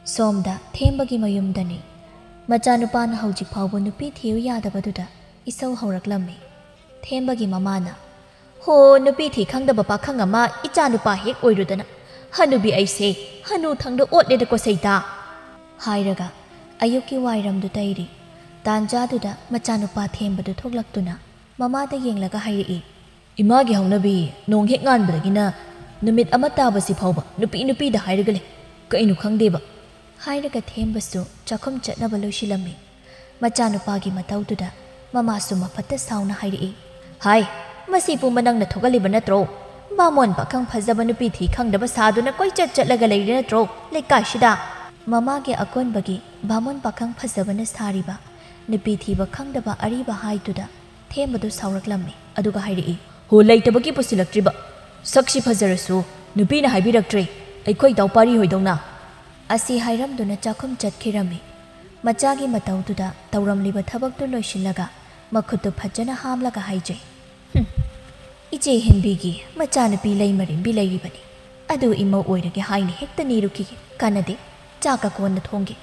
ꯁꯣꯝꯗ ꯊꯦꯝꯕꯒꯤ ꯃꯌꯨꯝꯗꯅꯤ꯫ ꯃꯆꯥꯅꯨꯄꯥꯅ ꯍꯧꯖꯤꯛ ꯐꯥꯎꯕ ꯅꯨꯄꯤ ꯊꯤꯌꯨ ꯌꯥꯗꯕꯗꯨꯗ ꯏꯁꯧ ꯍꯧꯔꯛꯂꯝꯃꯤ꯫ ꯊꯦꯝꯕꯒꯤ ꯃꯃꯥꯅ, "ꯍꯣ, ꯅꯨꯄꯤ ꯊꯤ ꯈꯪꯗꯕ ꯄꯥꯈꯪ ꯑꯃ ꯏꯆꯥꯅꯨꯄꯥ ꯍꯦꯛ ꯑꯣꯏꯔꯨꯗꯅ꯫ ꯍꯅꯨꯕꯤ ꯑꯩꯁꯦ ꯍꯅꯨ ꯊꯪꯗ ꯑꯣꯠꯂꯦꯗꯀꯣ ꯁꯩꯇꯥ"꯫ ꯍꯥꯏꯔꯒ ꯑꯌꯨꯛꯀꯤ ꯋꯥꯏꯔꯝꯗꯨ ꯇꯩꯔꯤ꯫ ꯇꯥꯟꯖꯥꯗꯨꯗ ꯃꯆꯥꯅꯨꯄꯥ ꯊꯦꯝꯕꯗꯨ ꯊꯣꯛꯂꯛꯇꯨꯅ ꯃꯃꯥꯗ ꯌꯦꯡꯂꯒ ꯍꯥꯏꯔꯛꯏ, "ꯏꯃꯥꯒꯤ ꯍꯧꯅꯕꯤ, ꯅꯣꯡ ꯍꯦꯛ ꯉꯥꯟꯕꯗꯒꯤꯅ ꯅꯨꯃꯤꯠ ꯑꯃ ꯇꯥꯕꯁꯤ ꯐꯥꯎꯕ ꯅꯨꯄꯤ, ꯅꯨꯄꯤꯗ ꯍꯥꯏꯔꯒ ꯂꯩ꯫ ꯀꯩꯅꯣ ꯈꯪꯗꯦꯕ"꯫ ꯍꯥꯏꯔꯒ ꯊꯦꯝꯕꯁꯨ ꯆꯥꯛꯈꯨꯝ ꯆꯠꯅꯕ ꯂꯣꯏꯁꯤꯜꯂꯝꯃꯤ꯫ ꯃꯆꯥꯅꯨꯄꯥꯒꯤ ꯃꯇꯧꯗꯨꯗ ꯃꯃꯥꯁꯨ ꯃꯐꯠꯇ ꯁꯥꯎꯅ ꯍꯥꯏꯔꯛꯏ, "ꯍꯥꯏ, ꯃꯁꯤ ꯄꯨꯝꯕ ꯅꯪꯅ ꯊꯣꯛꯍꯜꯂꯤꯕ ꯅꯠꯇ꯭ꯔꯣ? ꯕꯥꯃꯣꯟ ꯄꯥꯈꯪ ꯐꯖꯕ ꯅꯨꯄꯤ ꯊꯤ ꯈꯪꯗꯕ ꯁꯥꯗꯨꯅ ꯀꯣꯏꯆꯠ ꯆꯠꯂꯒ ꯂꯩꯔꯤ ꯅꯠꯇ꯭ꯔꯣ ꯂꯩꯀꯥꯏꯁꯤꯗ?" ꯃꯃꯥꯒꯤ ꯑꯀꯣꯟꯕꯒꯤ ꯕꯥꯃꯣꯟ ꯄꯥꯈꯪ ꯐꯖꯕꯅ ꯁꯥꯔꯤꯕ ꯅꯨꯄꯤ ꯊꯤꯕ ꯈꯪꯗꯕ ꯑꯔꯤꯕ ꯍꯥꯏꯗꯨꯗ ꯊꯦꯝꯕꯗꯨ ꯁꯥꯎꯔꯛꯂꯝꯃꯤ꯫ ꯑꯗꯨꯒ ꯍꯥꯏꯔꯛꯏ, "ꯍꯣ, ꯂꯩꯇꯕꯒꯤ ꯄꯨꯁꯤꯜꯂꯛꯇ꯭ꯔꯤꯕ꯫ ꯁꯛꯁꯤ ꯐꯖꯔꯁꯨ ꯅꯨꯄꯤꯅ ꯍꯥꯏꯕꯤꯔꯛꯇ꯭ꯔꯦ꯫ ꯑꯩꯈꯣꯏ ꯏꯇꯥꯎ ꯄꯥꯔꯤ ꯍꯣꯏꯗꯧꯅ"꯫ ꯑꯁꯤ ꯍꯥꯏꯔꯝꯗꯨꯅ ꯆꯥꯛꯈꯨꯝ ꯆꯠꯈꯤꯔꯝꯃꯤ꯫ ꯃꯆꯥꯒꯤ ꯃꯇꯧꯗꯨꯗ ꯇꯧꯔꯝꯂꯤꯕ ꯊꯕꯛꯇꯨ ꯂꯣꯏꯁꯤꯜꯂꯒ ꯃꯈꯨꯠꯇꯨ ꯐꯖꯅ ꯍꯥꯝꯂꯒ ꯍꯥꯏꯖꯩ, "ꯍꯨꯝ, ꯏꯆꯦ ꯍꯦꯟꯕꯤꯒꯤ ꯃꯆꯥꯅꯨꯄꯤ ꯂꯩꯃꯔꯦꯝꯕꯤ ꯂꯩꯔꯤꯕꯅꯤ꯫ ꯑꯗꯨ ꯏꯃꯧ ꯑꯣꯏꯔꯒꯦ ꯍꯥꯏꯅ ꯍꯦꯛꯇ ꯅꯤꯔꯨꯈꯤꯒꯦ꯫ ꯀꯥꯟꯅꯗꯦ, ꯆꯥꯛꯀ ꯀꯣꯟꯅ ꯊꯣꯡꯒꯦ"꯫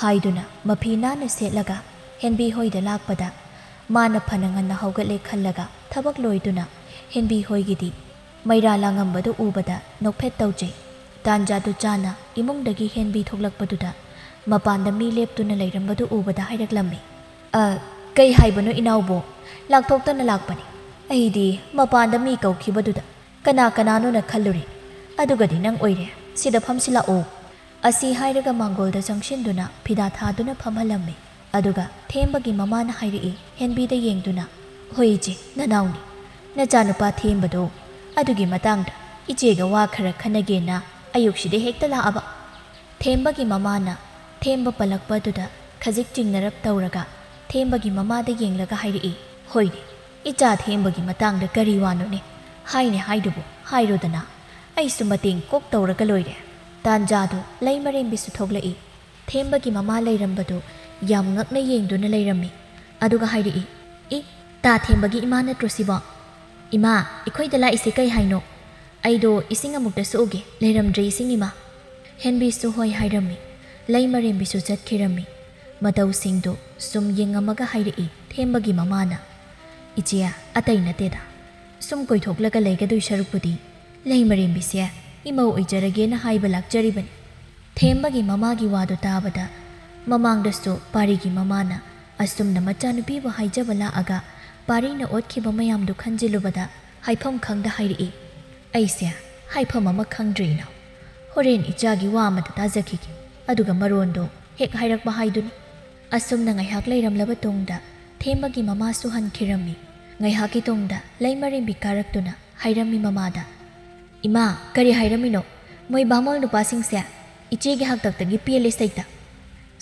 ꯍꯥꯏꯗꯨꯅ ꯃꯐꯤ ꯅꯥꯟꯅ ꯁꯦꯠꯂꯒ ꯍꯦꯟꯕꯤ ꯍꯣꯏꯗ ꯂꯥꯛꯄꯗ, ꯃꯥꯅ ꯐꯅ ꯉꯟꯅ ꯍꯧꯒꯠꯂꯦ ꯈꯜꯂꯒ ꯊꯕꯛ ꯂꯣꯏꯗꯨꯅ ꯍꯦꯟꯕꯤ ꯍꯣꯏꯒꯤꯗꯤ ꯃꯩꯔꯥ ꯂꯥꯡꯉꯝꯕꯗꯨ ꯎꯕꯗ ꯅꯣꯛꯐꯦꯠ ꯇꯧꯖꯩ꯫ ꯇꯥꯟꯖꯥꯗꯨ ꯆꯥꯅ ꯏꯃꯨꯡꯗꯒꯤ ꯍꯦꯟꯕꯤ ꯊꯣꯛꯂꯛꯄꯗꯨꯗ ꯃꯄꯥꯟꯗ ꯃꯤ ꯂꯦꯞꯇꯨꯅ ꯂꯩꯔꯝꯕꯗꯨ ꯎꯕꯗ ꯍꯥꯏꯔꯛꯂꯝꯃꯤ, "ꯑ, ꯀꯩ ꯍꯥꯏꯕꯅꯣ ꯏꯅꯥꯎꯕꯣ? ꯂꯥꯛꯊꯣꯛꯇꯅ ꯂꯥꯛꯄꯅꯤ꯫ ꯑꯩꯗꯤ ꯃꯄꯥꯟꯗ ꯃꯤ ꯀꯧꯈꯤꯕꯗꯨꯗ ꯀꯅꯥ ꯀꯅꯥꯅꯣꯅ ꯈꯜꯂꯨꯔꯦ꯫ ꯑꯗꯨꯒꯗꯤ ꯅꯪ ꯑꯣꯏꯔꯦ꯫ ꯁꯤꯗ ꯐꯝꯁꯤꯜꯂꯛꯑꯣ"꯫ ꯑꯁꯤ ꯍꯥꯏꯔꯒ ꯃꯥꯡꯒꯣꯜꯗ ꯆꯪꯁꯤꯟꯗꯨꯅ ꯐꯤꯗꯥ ꯊꯥꯗꯨꯅ ꯐꯝꯍꯜꯂꯝꯃꯤ꯫ ꯑꯗꯨꯒ ꯊꯦꯝꯕꯒꯤ ꯃꯃꯥꯅ ꯍꯥꯏꯔꯛꯏ, ꯍꯦꯟꯕꯤꯗ ꯌꯦꯡꯗꯨꯅ, "ꯍꯣꯏ ꯏꯆꯦ, ꯅꯅꯥꯎꯅꯤ꯫ ꯅꯆꯥꯅꯨꯄꯥ ꯊꯦꯝꯕꯗꯣ ꯑꯗꯨꯒꯤ ꯃꯇꯥꯡꯗ ꯏꯆꯦꯒ ꯋꯥ ꯈꯔ ꯈꯟꯅꯒꯦꯅ ꯑꯌꯨꯛꯁꯤꯗ ꯍꯦꯛꯇ ꯂꯥꯛꯑꯕ꯫ ꯊꯦꯝꯕꯒꯤ ꯃꯃꯥꯅ ꯊꯦꯝꯕ ꯄꯜꯂꯛꯄ ꯑꯗꯨꯗ ꯈꯖꯤꯛ ꯆꯤꯡꯅꯔꯞ ꯇꯧꯔꯒ ꯊꯦꯝꯕꯒꯤ ꯃꯃꯥꯗ ꯌꯦꯡꯂꯒ ꯍꯥꯏꯔꯛꯏ, "ꯍꯣꯏꯅꯦ, ꯏꯆꯥ ꯊꯦꯝꯕꯒꯤ ꯃꯇꯥꯡꯗ ꯀꯔꯤ ꯋꯥꯅꯣꯅꯦ? ꯍꯥꯏꯅꯦ ꯍꯥꯏꯗꯨꯕꯨ ꯍꯥꯏꯔꯣꯗꯅ꯫ ꯑꯩꯁꯨ ꯃꯇꯦꯡ ꯀꯣꯛ ꯇꯧꯔꯒ ꯂꯣꯏꯔꯦ꯫" ꯇꯥꯟꯖꯥꯗꯨ ꯂꯩꯃꯔꯦꯝꯕꯤꯁꯨ ꯊꯣꯛꯂꯛꯏ꯫ ꯊꯦꯝꯕꯒꯤ ꯃꯃꯥ ꯂꯩꯔꯝꯕꯗꯨ ꯌꯥꯝ ꯉꯛꯅ ꯌꯦꯡꯗꯨꯅ ꯂꯩꯔꯝꯃꯤ꯫ ꯑꯗꯨꯒ ꯍꯥꯏꯔꯛꯏ, "ꯏ, ꯇꯥ ꯊꯦꯝꯕꯒꯤ ꯏꯃꯥ ꯅꯠꯇ꯭ꯔꯣ ꯁꯤꯕꯣ? ꯏꯃꯥ, ꯑꯩꯈꯣꯏꯗ ꯂꯥꯛꯏꯁꯦ ꯀꯩ ꯍꯥꯏꯅꯣ? ꯑꯩꯗꯣ ꯏꯁꯤꯡ ꯑꯃꯨꯛꯇ ꯁꯣꯛꯎꯒꯦ, ꯂꯩꯔꯝꯗ꯭ꯔꯦ ꯏꯁꯤꯡ ꯏꯃꯥ꯫" ꯍꯦꯟꯕꯤꯁꯨ ꯍꯣꯏ ꯍꯥꯏꯔꯝꯃꯤ꯫ ꯂꯩꯃꯔꯦꯝꯕꯤꯁꯨ ꯆꯠꯈꯤꯔꯝꯃꯤ꯫ ꯃꯇꯧꯁꯤꯡꯗꯨ ꯁꯨꯝ ꯌꯦꯡꯉꯝꯃꯒ ꯍꯥꯏꯔꯛꯏ ꯊꯦꯝꯕꯒꯤ ꯃꯃꯥꯅ, "ꯏꯆꯦ, ꯑꯇꯩ ꯅꯠꯇꯦꯗ꯫ ꯁꯨꯝ ꯀꯣꯏꯊꯣꯛꯂꯒ ꯂꯩꯒꯗꯣꯏ ꯁꯔꯨꯛꯄꯨꯗꯤ ꯂꯩꯃꯔꯦꯝꯕꯤꯁꯦ ꯏꯃꯧ ꯑꯣꯏꯖꯔꯒꯦꯅ ꯍꯥꯏꯕ ꯂꯥꯛꯆꯔꯤꯕꯅꯤ꯫" ꯊꯦꯝꯕꯒꯤ ꯃꯃꯥꯒꯤ ꯋꯥꯗꯨ ꯇꯥꯕꯗ ꯃꯃꯥꯡꯗꯁꯨ ꯄꯥꯔꯤꯒꯤ ꯃꯃꯥꯅ ꯑꯁꯨꯝꯅ ꯃꯆꯥꯅꯨꯄꯤꯕꯨ ꯍꯥꯏꯖꯕ ꯂꯥꯛꯑꯒ ꯄꯥꯔꯤꯅ ꯑꯣꯠꯈꯤꯕ ꯃꯌꯥꯝꯗꯨ ꯈꯟꯖꯤꯜꯂꯨꯕꯗ ꯍꯥꯏꯐꯝ ꯈꯪꯗ ꯍꯥꯏꯔꯛꯏ, "ꯑꯩꯁꯦ ꯍꯥꯏꯐꯝ ꯑꯃ ꯈꯪꯗ꯭ꯔꯦ ꯏꯅꯥꯎ꯫ ꯍꯣꯔꯦꯟ ꯏꯆꯥꯒꯤ ꯋꯥ ꯑꯃꯗ ꯇꯥꯖꯈꯤꯒꯦ, ꯑꯗꯨꯒ ꯃꯔꯣꯟꯗꯣ ꯍꯦꯛ ꯍꯥꯏꯔꯛꯄ ꯍꯥꯏꯗꯨꯅꯤ꯫" ꯑꯁꯨꯝꯅ ꯉꯥꯏꯍꯥꯛ ꯂꯩꯔꯝꯂꯕ ꯇꯨꯡꯗ ꯊꯦꯝꯕꯒꯤ ꯃꯃꯥꯁꯨ ꯍꯟꯈꯤꯔꯝꯃꯤ꯫ ꯉꯥꯏꯍꯥꯛꯀꯤ ꯇꯨꯡꯗ ꯂꯩꯃꯔꯦꯝꯕꯤ ꯀꯥꯔꯛꯇꯨꯅ ꯍꯥꯏꯔꯝꯃꯤ ꯃꯃꯥꯗ, "ꯏꯃꯥ, ꯀꯔꯤ ꯍꯥꯏꯔꯝꯃꯤꯅꯣ? ꯃꯣꯏ ꯕꯥꯃꯣꯜ ꯅꯨꯄꯥꯁꯤꯡꯁꯦ ꯏꯆꯦꯒꯤ ꯍꯥꯛꯇꯛꯇꯒꯤ ꯄꯦꯜꯂꯦ ꯁꯩꯇ꯫"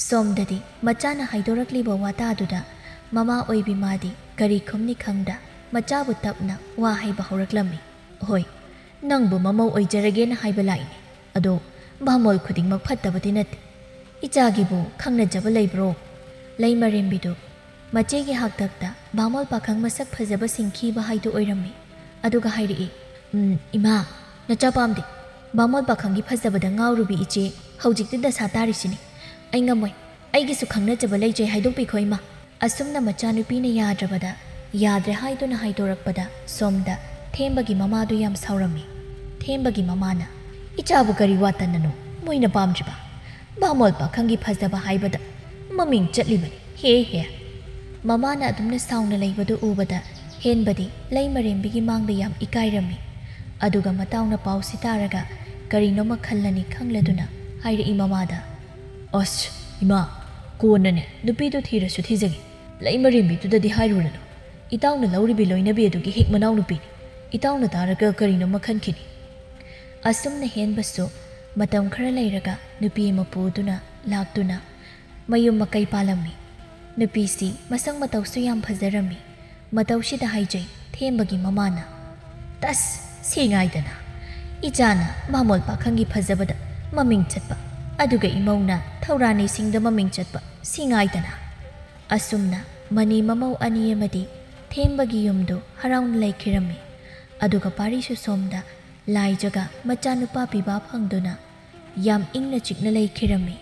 ꯁꯣꯝꯗꯗꯤ ꯃꯆꯥꯅ ꯍꯥꯏꯗꯣꯔꯛꯂꯤꯕ ꯋꯥꯇꯥꯗꯨꯗ ꯃꯃꯥ ꯑꯣꯏꯕꯤ ꯃꯥꯗꯤ ꯀꯔꯤ ꯈꯨꯝꯅꯤ ꯈꯪꯗ ꯃꯆꯥꯕꯨ ꯇꯞꯅ ꯋꯥ ꯍꯥꯏꯕ ꯍꯧꯔꯛꯂꯝꯃꯤ꯫ "ꯍꯣꯏ, ꯅꯪꯕꯨ ꯃꯃꯧ ꯑꯣꯏꯖꯔꯒꯦꯅ ꯍꯥꯏꯕ ꯂꯥꯛꯏꯅꯦ꯫ ꯑꯗꯣ ꯕꯥꯃꯣꯜ ꯈꯨꯗꯤꯡꯃꯛ ꯐꯠꯇꯕꯗꯤ ꯅꯠꯇꯦ꯫ ꯏꯆꯥꯒꯤꯕꯨ ꯈꯪꯅꯖꯕ ꯂꯩꯕ꯭ꯔꯣ?" ꯂꯩꯃꯔꯦꯝꯕꯤꯗꯨ ꯃꯆꯦꯒꯤ ꯍꯥꯛꯇꯛꯇ ꯕꯥꯃꯣꯜ ꯄꯥꯈꯪ ꯃꯁꯛ ꯐꯖꯕ ꯁꯤꯡꯈꯤꯕ ꯍꯥꯏꯗꯨ ꯑꯣꯏꯔꯝꯃꯤ꯫ ꯑꯗꯨꯒ ꯍꯥꯏꯔꯛꯏ, "ꯎꯝ, ꯏꯃꯥ, ꯅꯆꯥ ꯄꯥꯝꯗꯦ꯫ ꯕꯥꯃꯣꯜ ꯄꯥꯈꯪꯒꯤ ꯐꯖꯕꯗ ꯉꯥꯎꯔꯨꯕꯤ ꯏꯆꯦ ꯍꯧꯖꯤꯛꯇꯤ ꯗꯁꯥ ꯇꯥꯔꯤꯁꯤꯅꯤ꯫ ꯑꯩ ꯉꯝꯃꯣꯏ꯫ ꯑꯩꯒꯤꯁꯨ ꯈꯪꯅꯖꯕ ꯂꯩꯖꯩ, ꯍꯥꯏꯗꯣꯛꯄꯤꯈꯣ ꯏꯃꯥ꯫" ꯑꯁꯨꯝꯅ ꯃꯆꯥꯅꯨꯄꯤꯅ ꯌꯥꯗ꯭ꯔꯕꯗ ꯌꯥꯗ꯭ꯔꯦ ꯍꯥꯏꯗꯨꯅ ꯍꯥꯏꯗꯣꯔꯛꯄꯗ ꯁꯣꯝꯗ ꯊꯦꯝꯕꯒꯤ ꯃꯃꯥꯗꯨ ꯌꯥꯝ ꯁꯥꯎꯔꯝꯃꯤ꯫ ꯊꯦꯝꯕꯒꯤ ꯃꯃꯥꯅ, "ꯏꯆꯥꯕꯨ ꯀꯔꯤ ꯋꯥꯇꯅꯅꯣ ꯃꯣꯏꯅ ꯄꯥꯝꯗ꯭ꯔꯤꯕ? ꯕꯥꯃꯣꯜ ꯄꯥꯈꯪꯒꯤ ꯐꯖꯕ ꯍꯥꯏꯕꯗ ꯃꯃꯤꯡ ꯆꯠꯂꯤꯕꯅꯤ, ꯍꯦ ꯍꯦ!" ꯃꯃꯥꯅ ꯑꯗꯨꯝꯅ ꯁꯥꯎꯅ ꯂꯩꯕꯗꯨ ꯎꯕꯗ ꯍꯦꯟꯕꯗꯤ ꯂꯩꯃꯔꯦꯝꯕꯤꯒꯤ ꯃꯥꯡꯗ ꯌꯥꯝ ꯏꯀꯥꯏꯔꯝꯃꯤ꯫ ꯑꯗꯨꯒ ꯃꯇꯥꯎꯅ ꯄꯥꯎꯁꯤ ꯇꯥꯔꯒ ꯀꯔꯤꯅꯣꯃ ꯈꯜꯂꯅꯤ ꯈꯪꯂꯗꯨꯅ ꯍꯥꯏꯔꯛꯏ ꯃꯃꯥꯗ, "ꯑꯁ, ꯏꯃꯥ, ꯀꯣꯟꯅꯅꯦ ꯅꯨꯄꯤꯗꯨ ꯊꯤꯔꯁꯨ ꯊꯤꯖꯒꯦ꯫ ꯂꯩꯃꯔꯦꯝꯕꯤꯗꯨꯗꯗꯤ ꯍꯥꯏꯔꯨꯔꯅꯨ꯫ ꯏꯇꯥꯎꯅ ꯂꯧꯔꯤꯕꯤ ꯂꯣꯏꯅꯕꯤ ꯑꯗꯨꯒꯤ ꯍꯦꯛ ꯃꯅꯥꯎ ꯅꯨꯄꯤꯅꯤ꯫ ꯏꯇꯥꯎꯅ ꯇꯥꯔꯒ ꯀꯔꯤꯅꯣꯃ ꯈꯟꯈꯤꯅꯤ꯫" ꯑꯁꯨꯝꯅ ꯍꯦꯟꯕꯁꯨ ꯃꯇꯝ ꯈꯔ ꯂꯩꯔꯒ ꯅꯨꯄꯤ ꯑꯃ ꯄꯨꯗꯨꯅ ꯂꯥꯛꯇꯨꯅ ꯃꯌꯨꯝ ꯃꯀꯩ ꯄꯥꯜꯂꯝꯃꯤ꯫ ꯅꯨꯄꯤꯁꯤ ꯃꯁꯛ ꯃꯇꯧꯁꯨ ꯌꯥꯝ ꯐꯖꯔꯝꯃꯤ꯫ ꯃꯇꯧꯁꯤꯗ ꯍꯥꯏꯖꯩ ꯊꯦꯝꯕꯒꯤ ꯃꯃꯥꯅ, "ꯇꯁ, ꯁꯤ ꯉꯥꯏꯗꯅ! ꯏꯆꯥꯅ ꯃꯥꯃꯣꯜ ꯄꯥꯈꯪꯒꯤ ꯐꯖꯕꯗ ꯃꯃꯤꯡ ꯆꯠꯄ, ꯑꯗꯨꯒ ꯏꯃꯧꯅ ꯊꯧꯔꯥꯅꯤꯁꯤꯡꯗ ꯃꯃꯤꯡ ꯆꯠꯄ, ꯁꯤ ꯉꯥꯏꯗꯅ!" ꯑꯁꯨꯝꯅ ꯃꯅꯤ ꯃꯃꯧ ꯑꯅꯤ ꯑꯃꯗꯤ ꯊꯦꯝꯕꯒꯤ ꯌꯨꯝꯗꯨ ꯍꯔꯥꯎꯅ ꯂꯩꯈꯤꯔꯝꯃꯤ꯫ ꯑꯗꯨꯒ ꯄꯥꯔꯤꯁꯨ ꯁꯣꯝꯗ ꯂꯥꯏꯖꯒ ꯃꯆꯥꯅꯨꯄꯥ ꯄꯤꯕ ꯐꯪꯗꯨꯅ ꯌꯥꯝ ꯏꯪꯅ ꯆꯤꯛꯅ ꯂꯩꯈꯤꯔꯝꯃꯤ꯫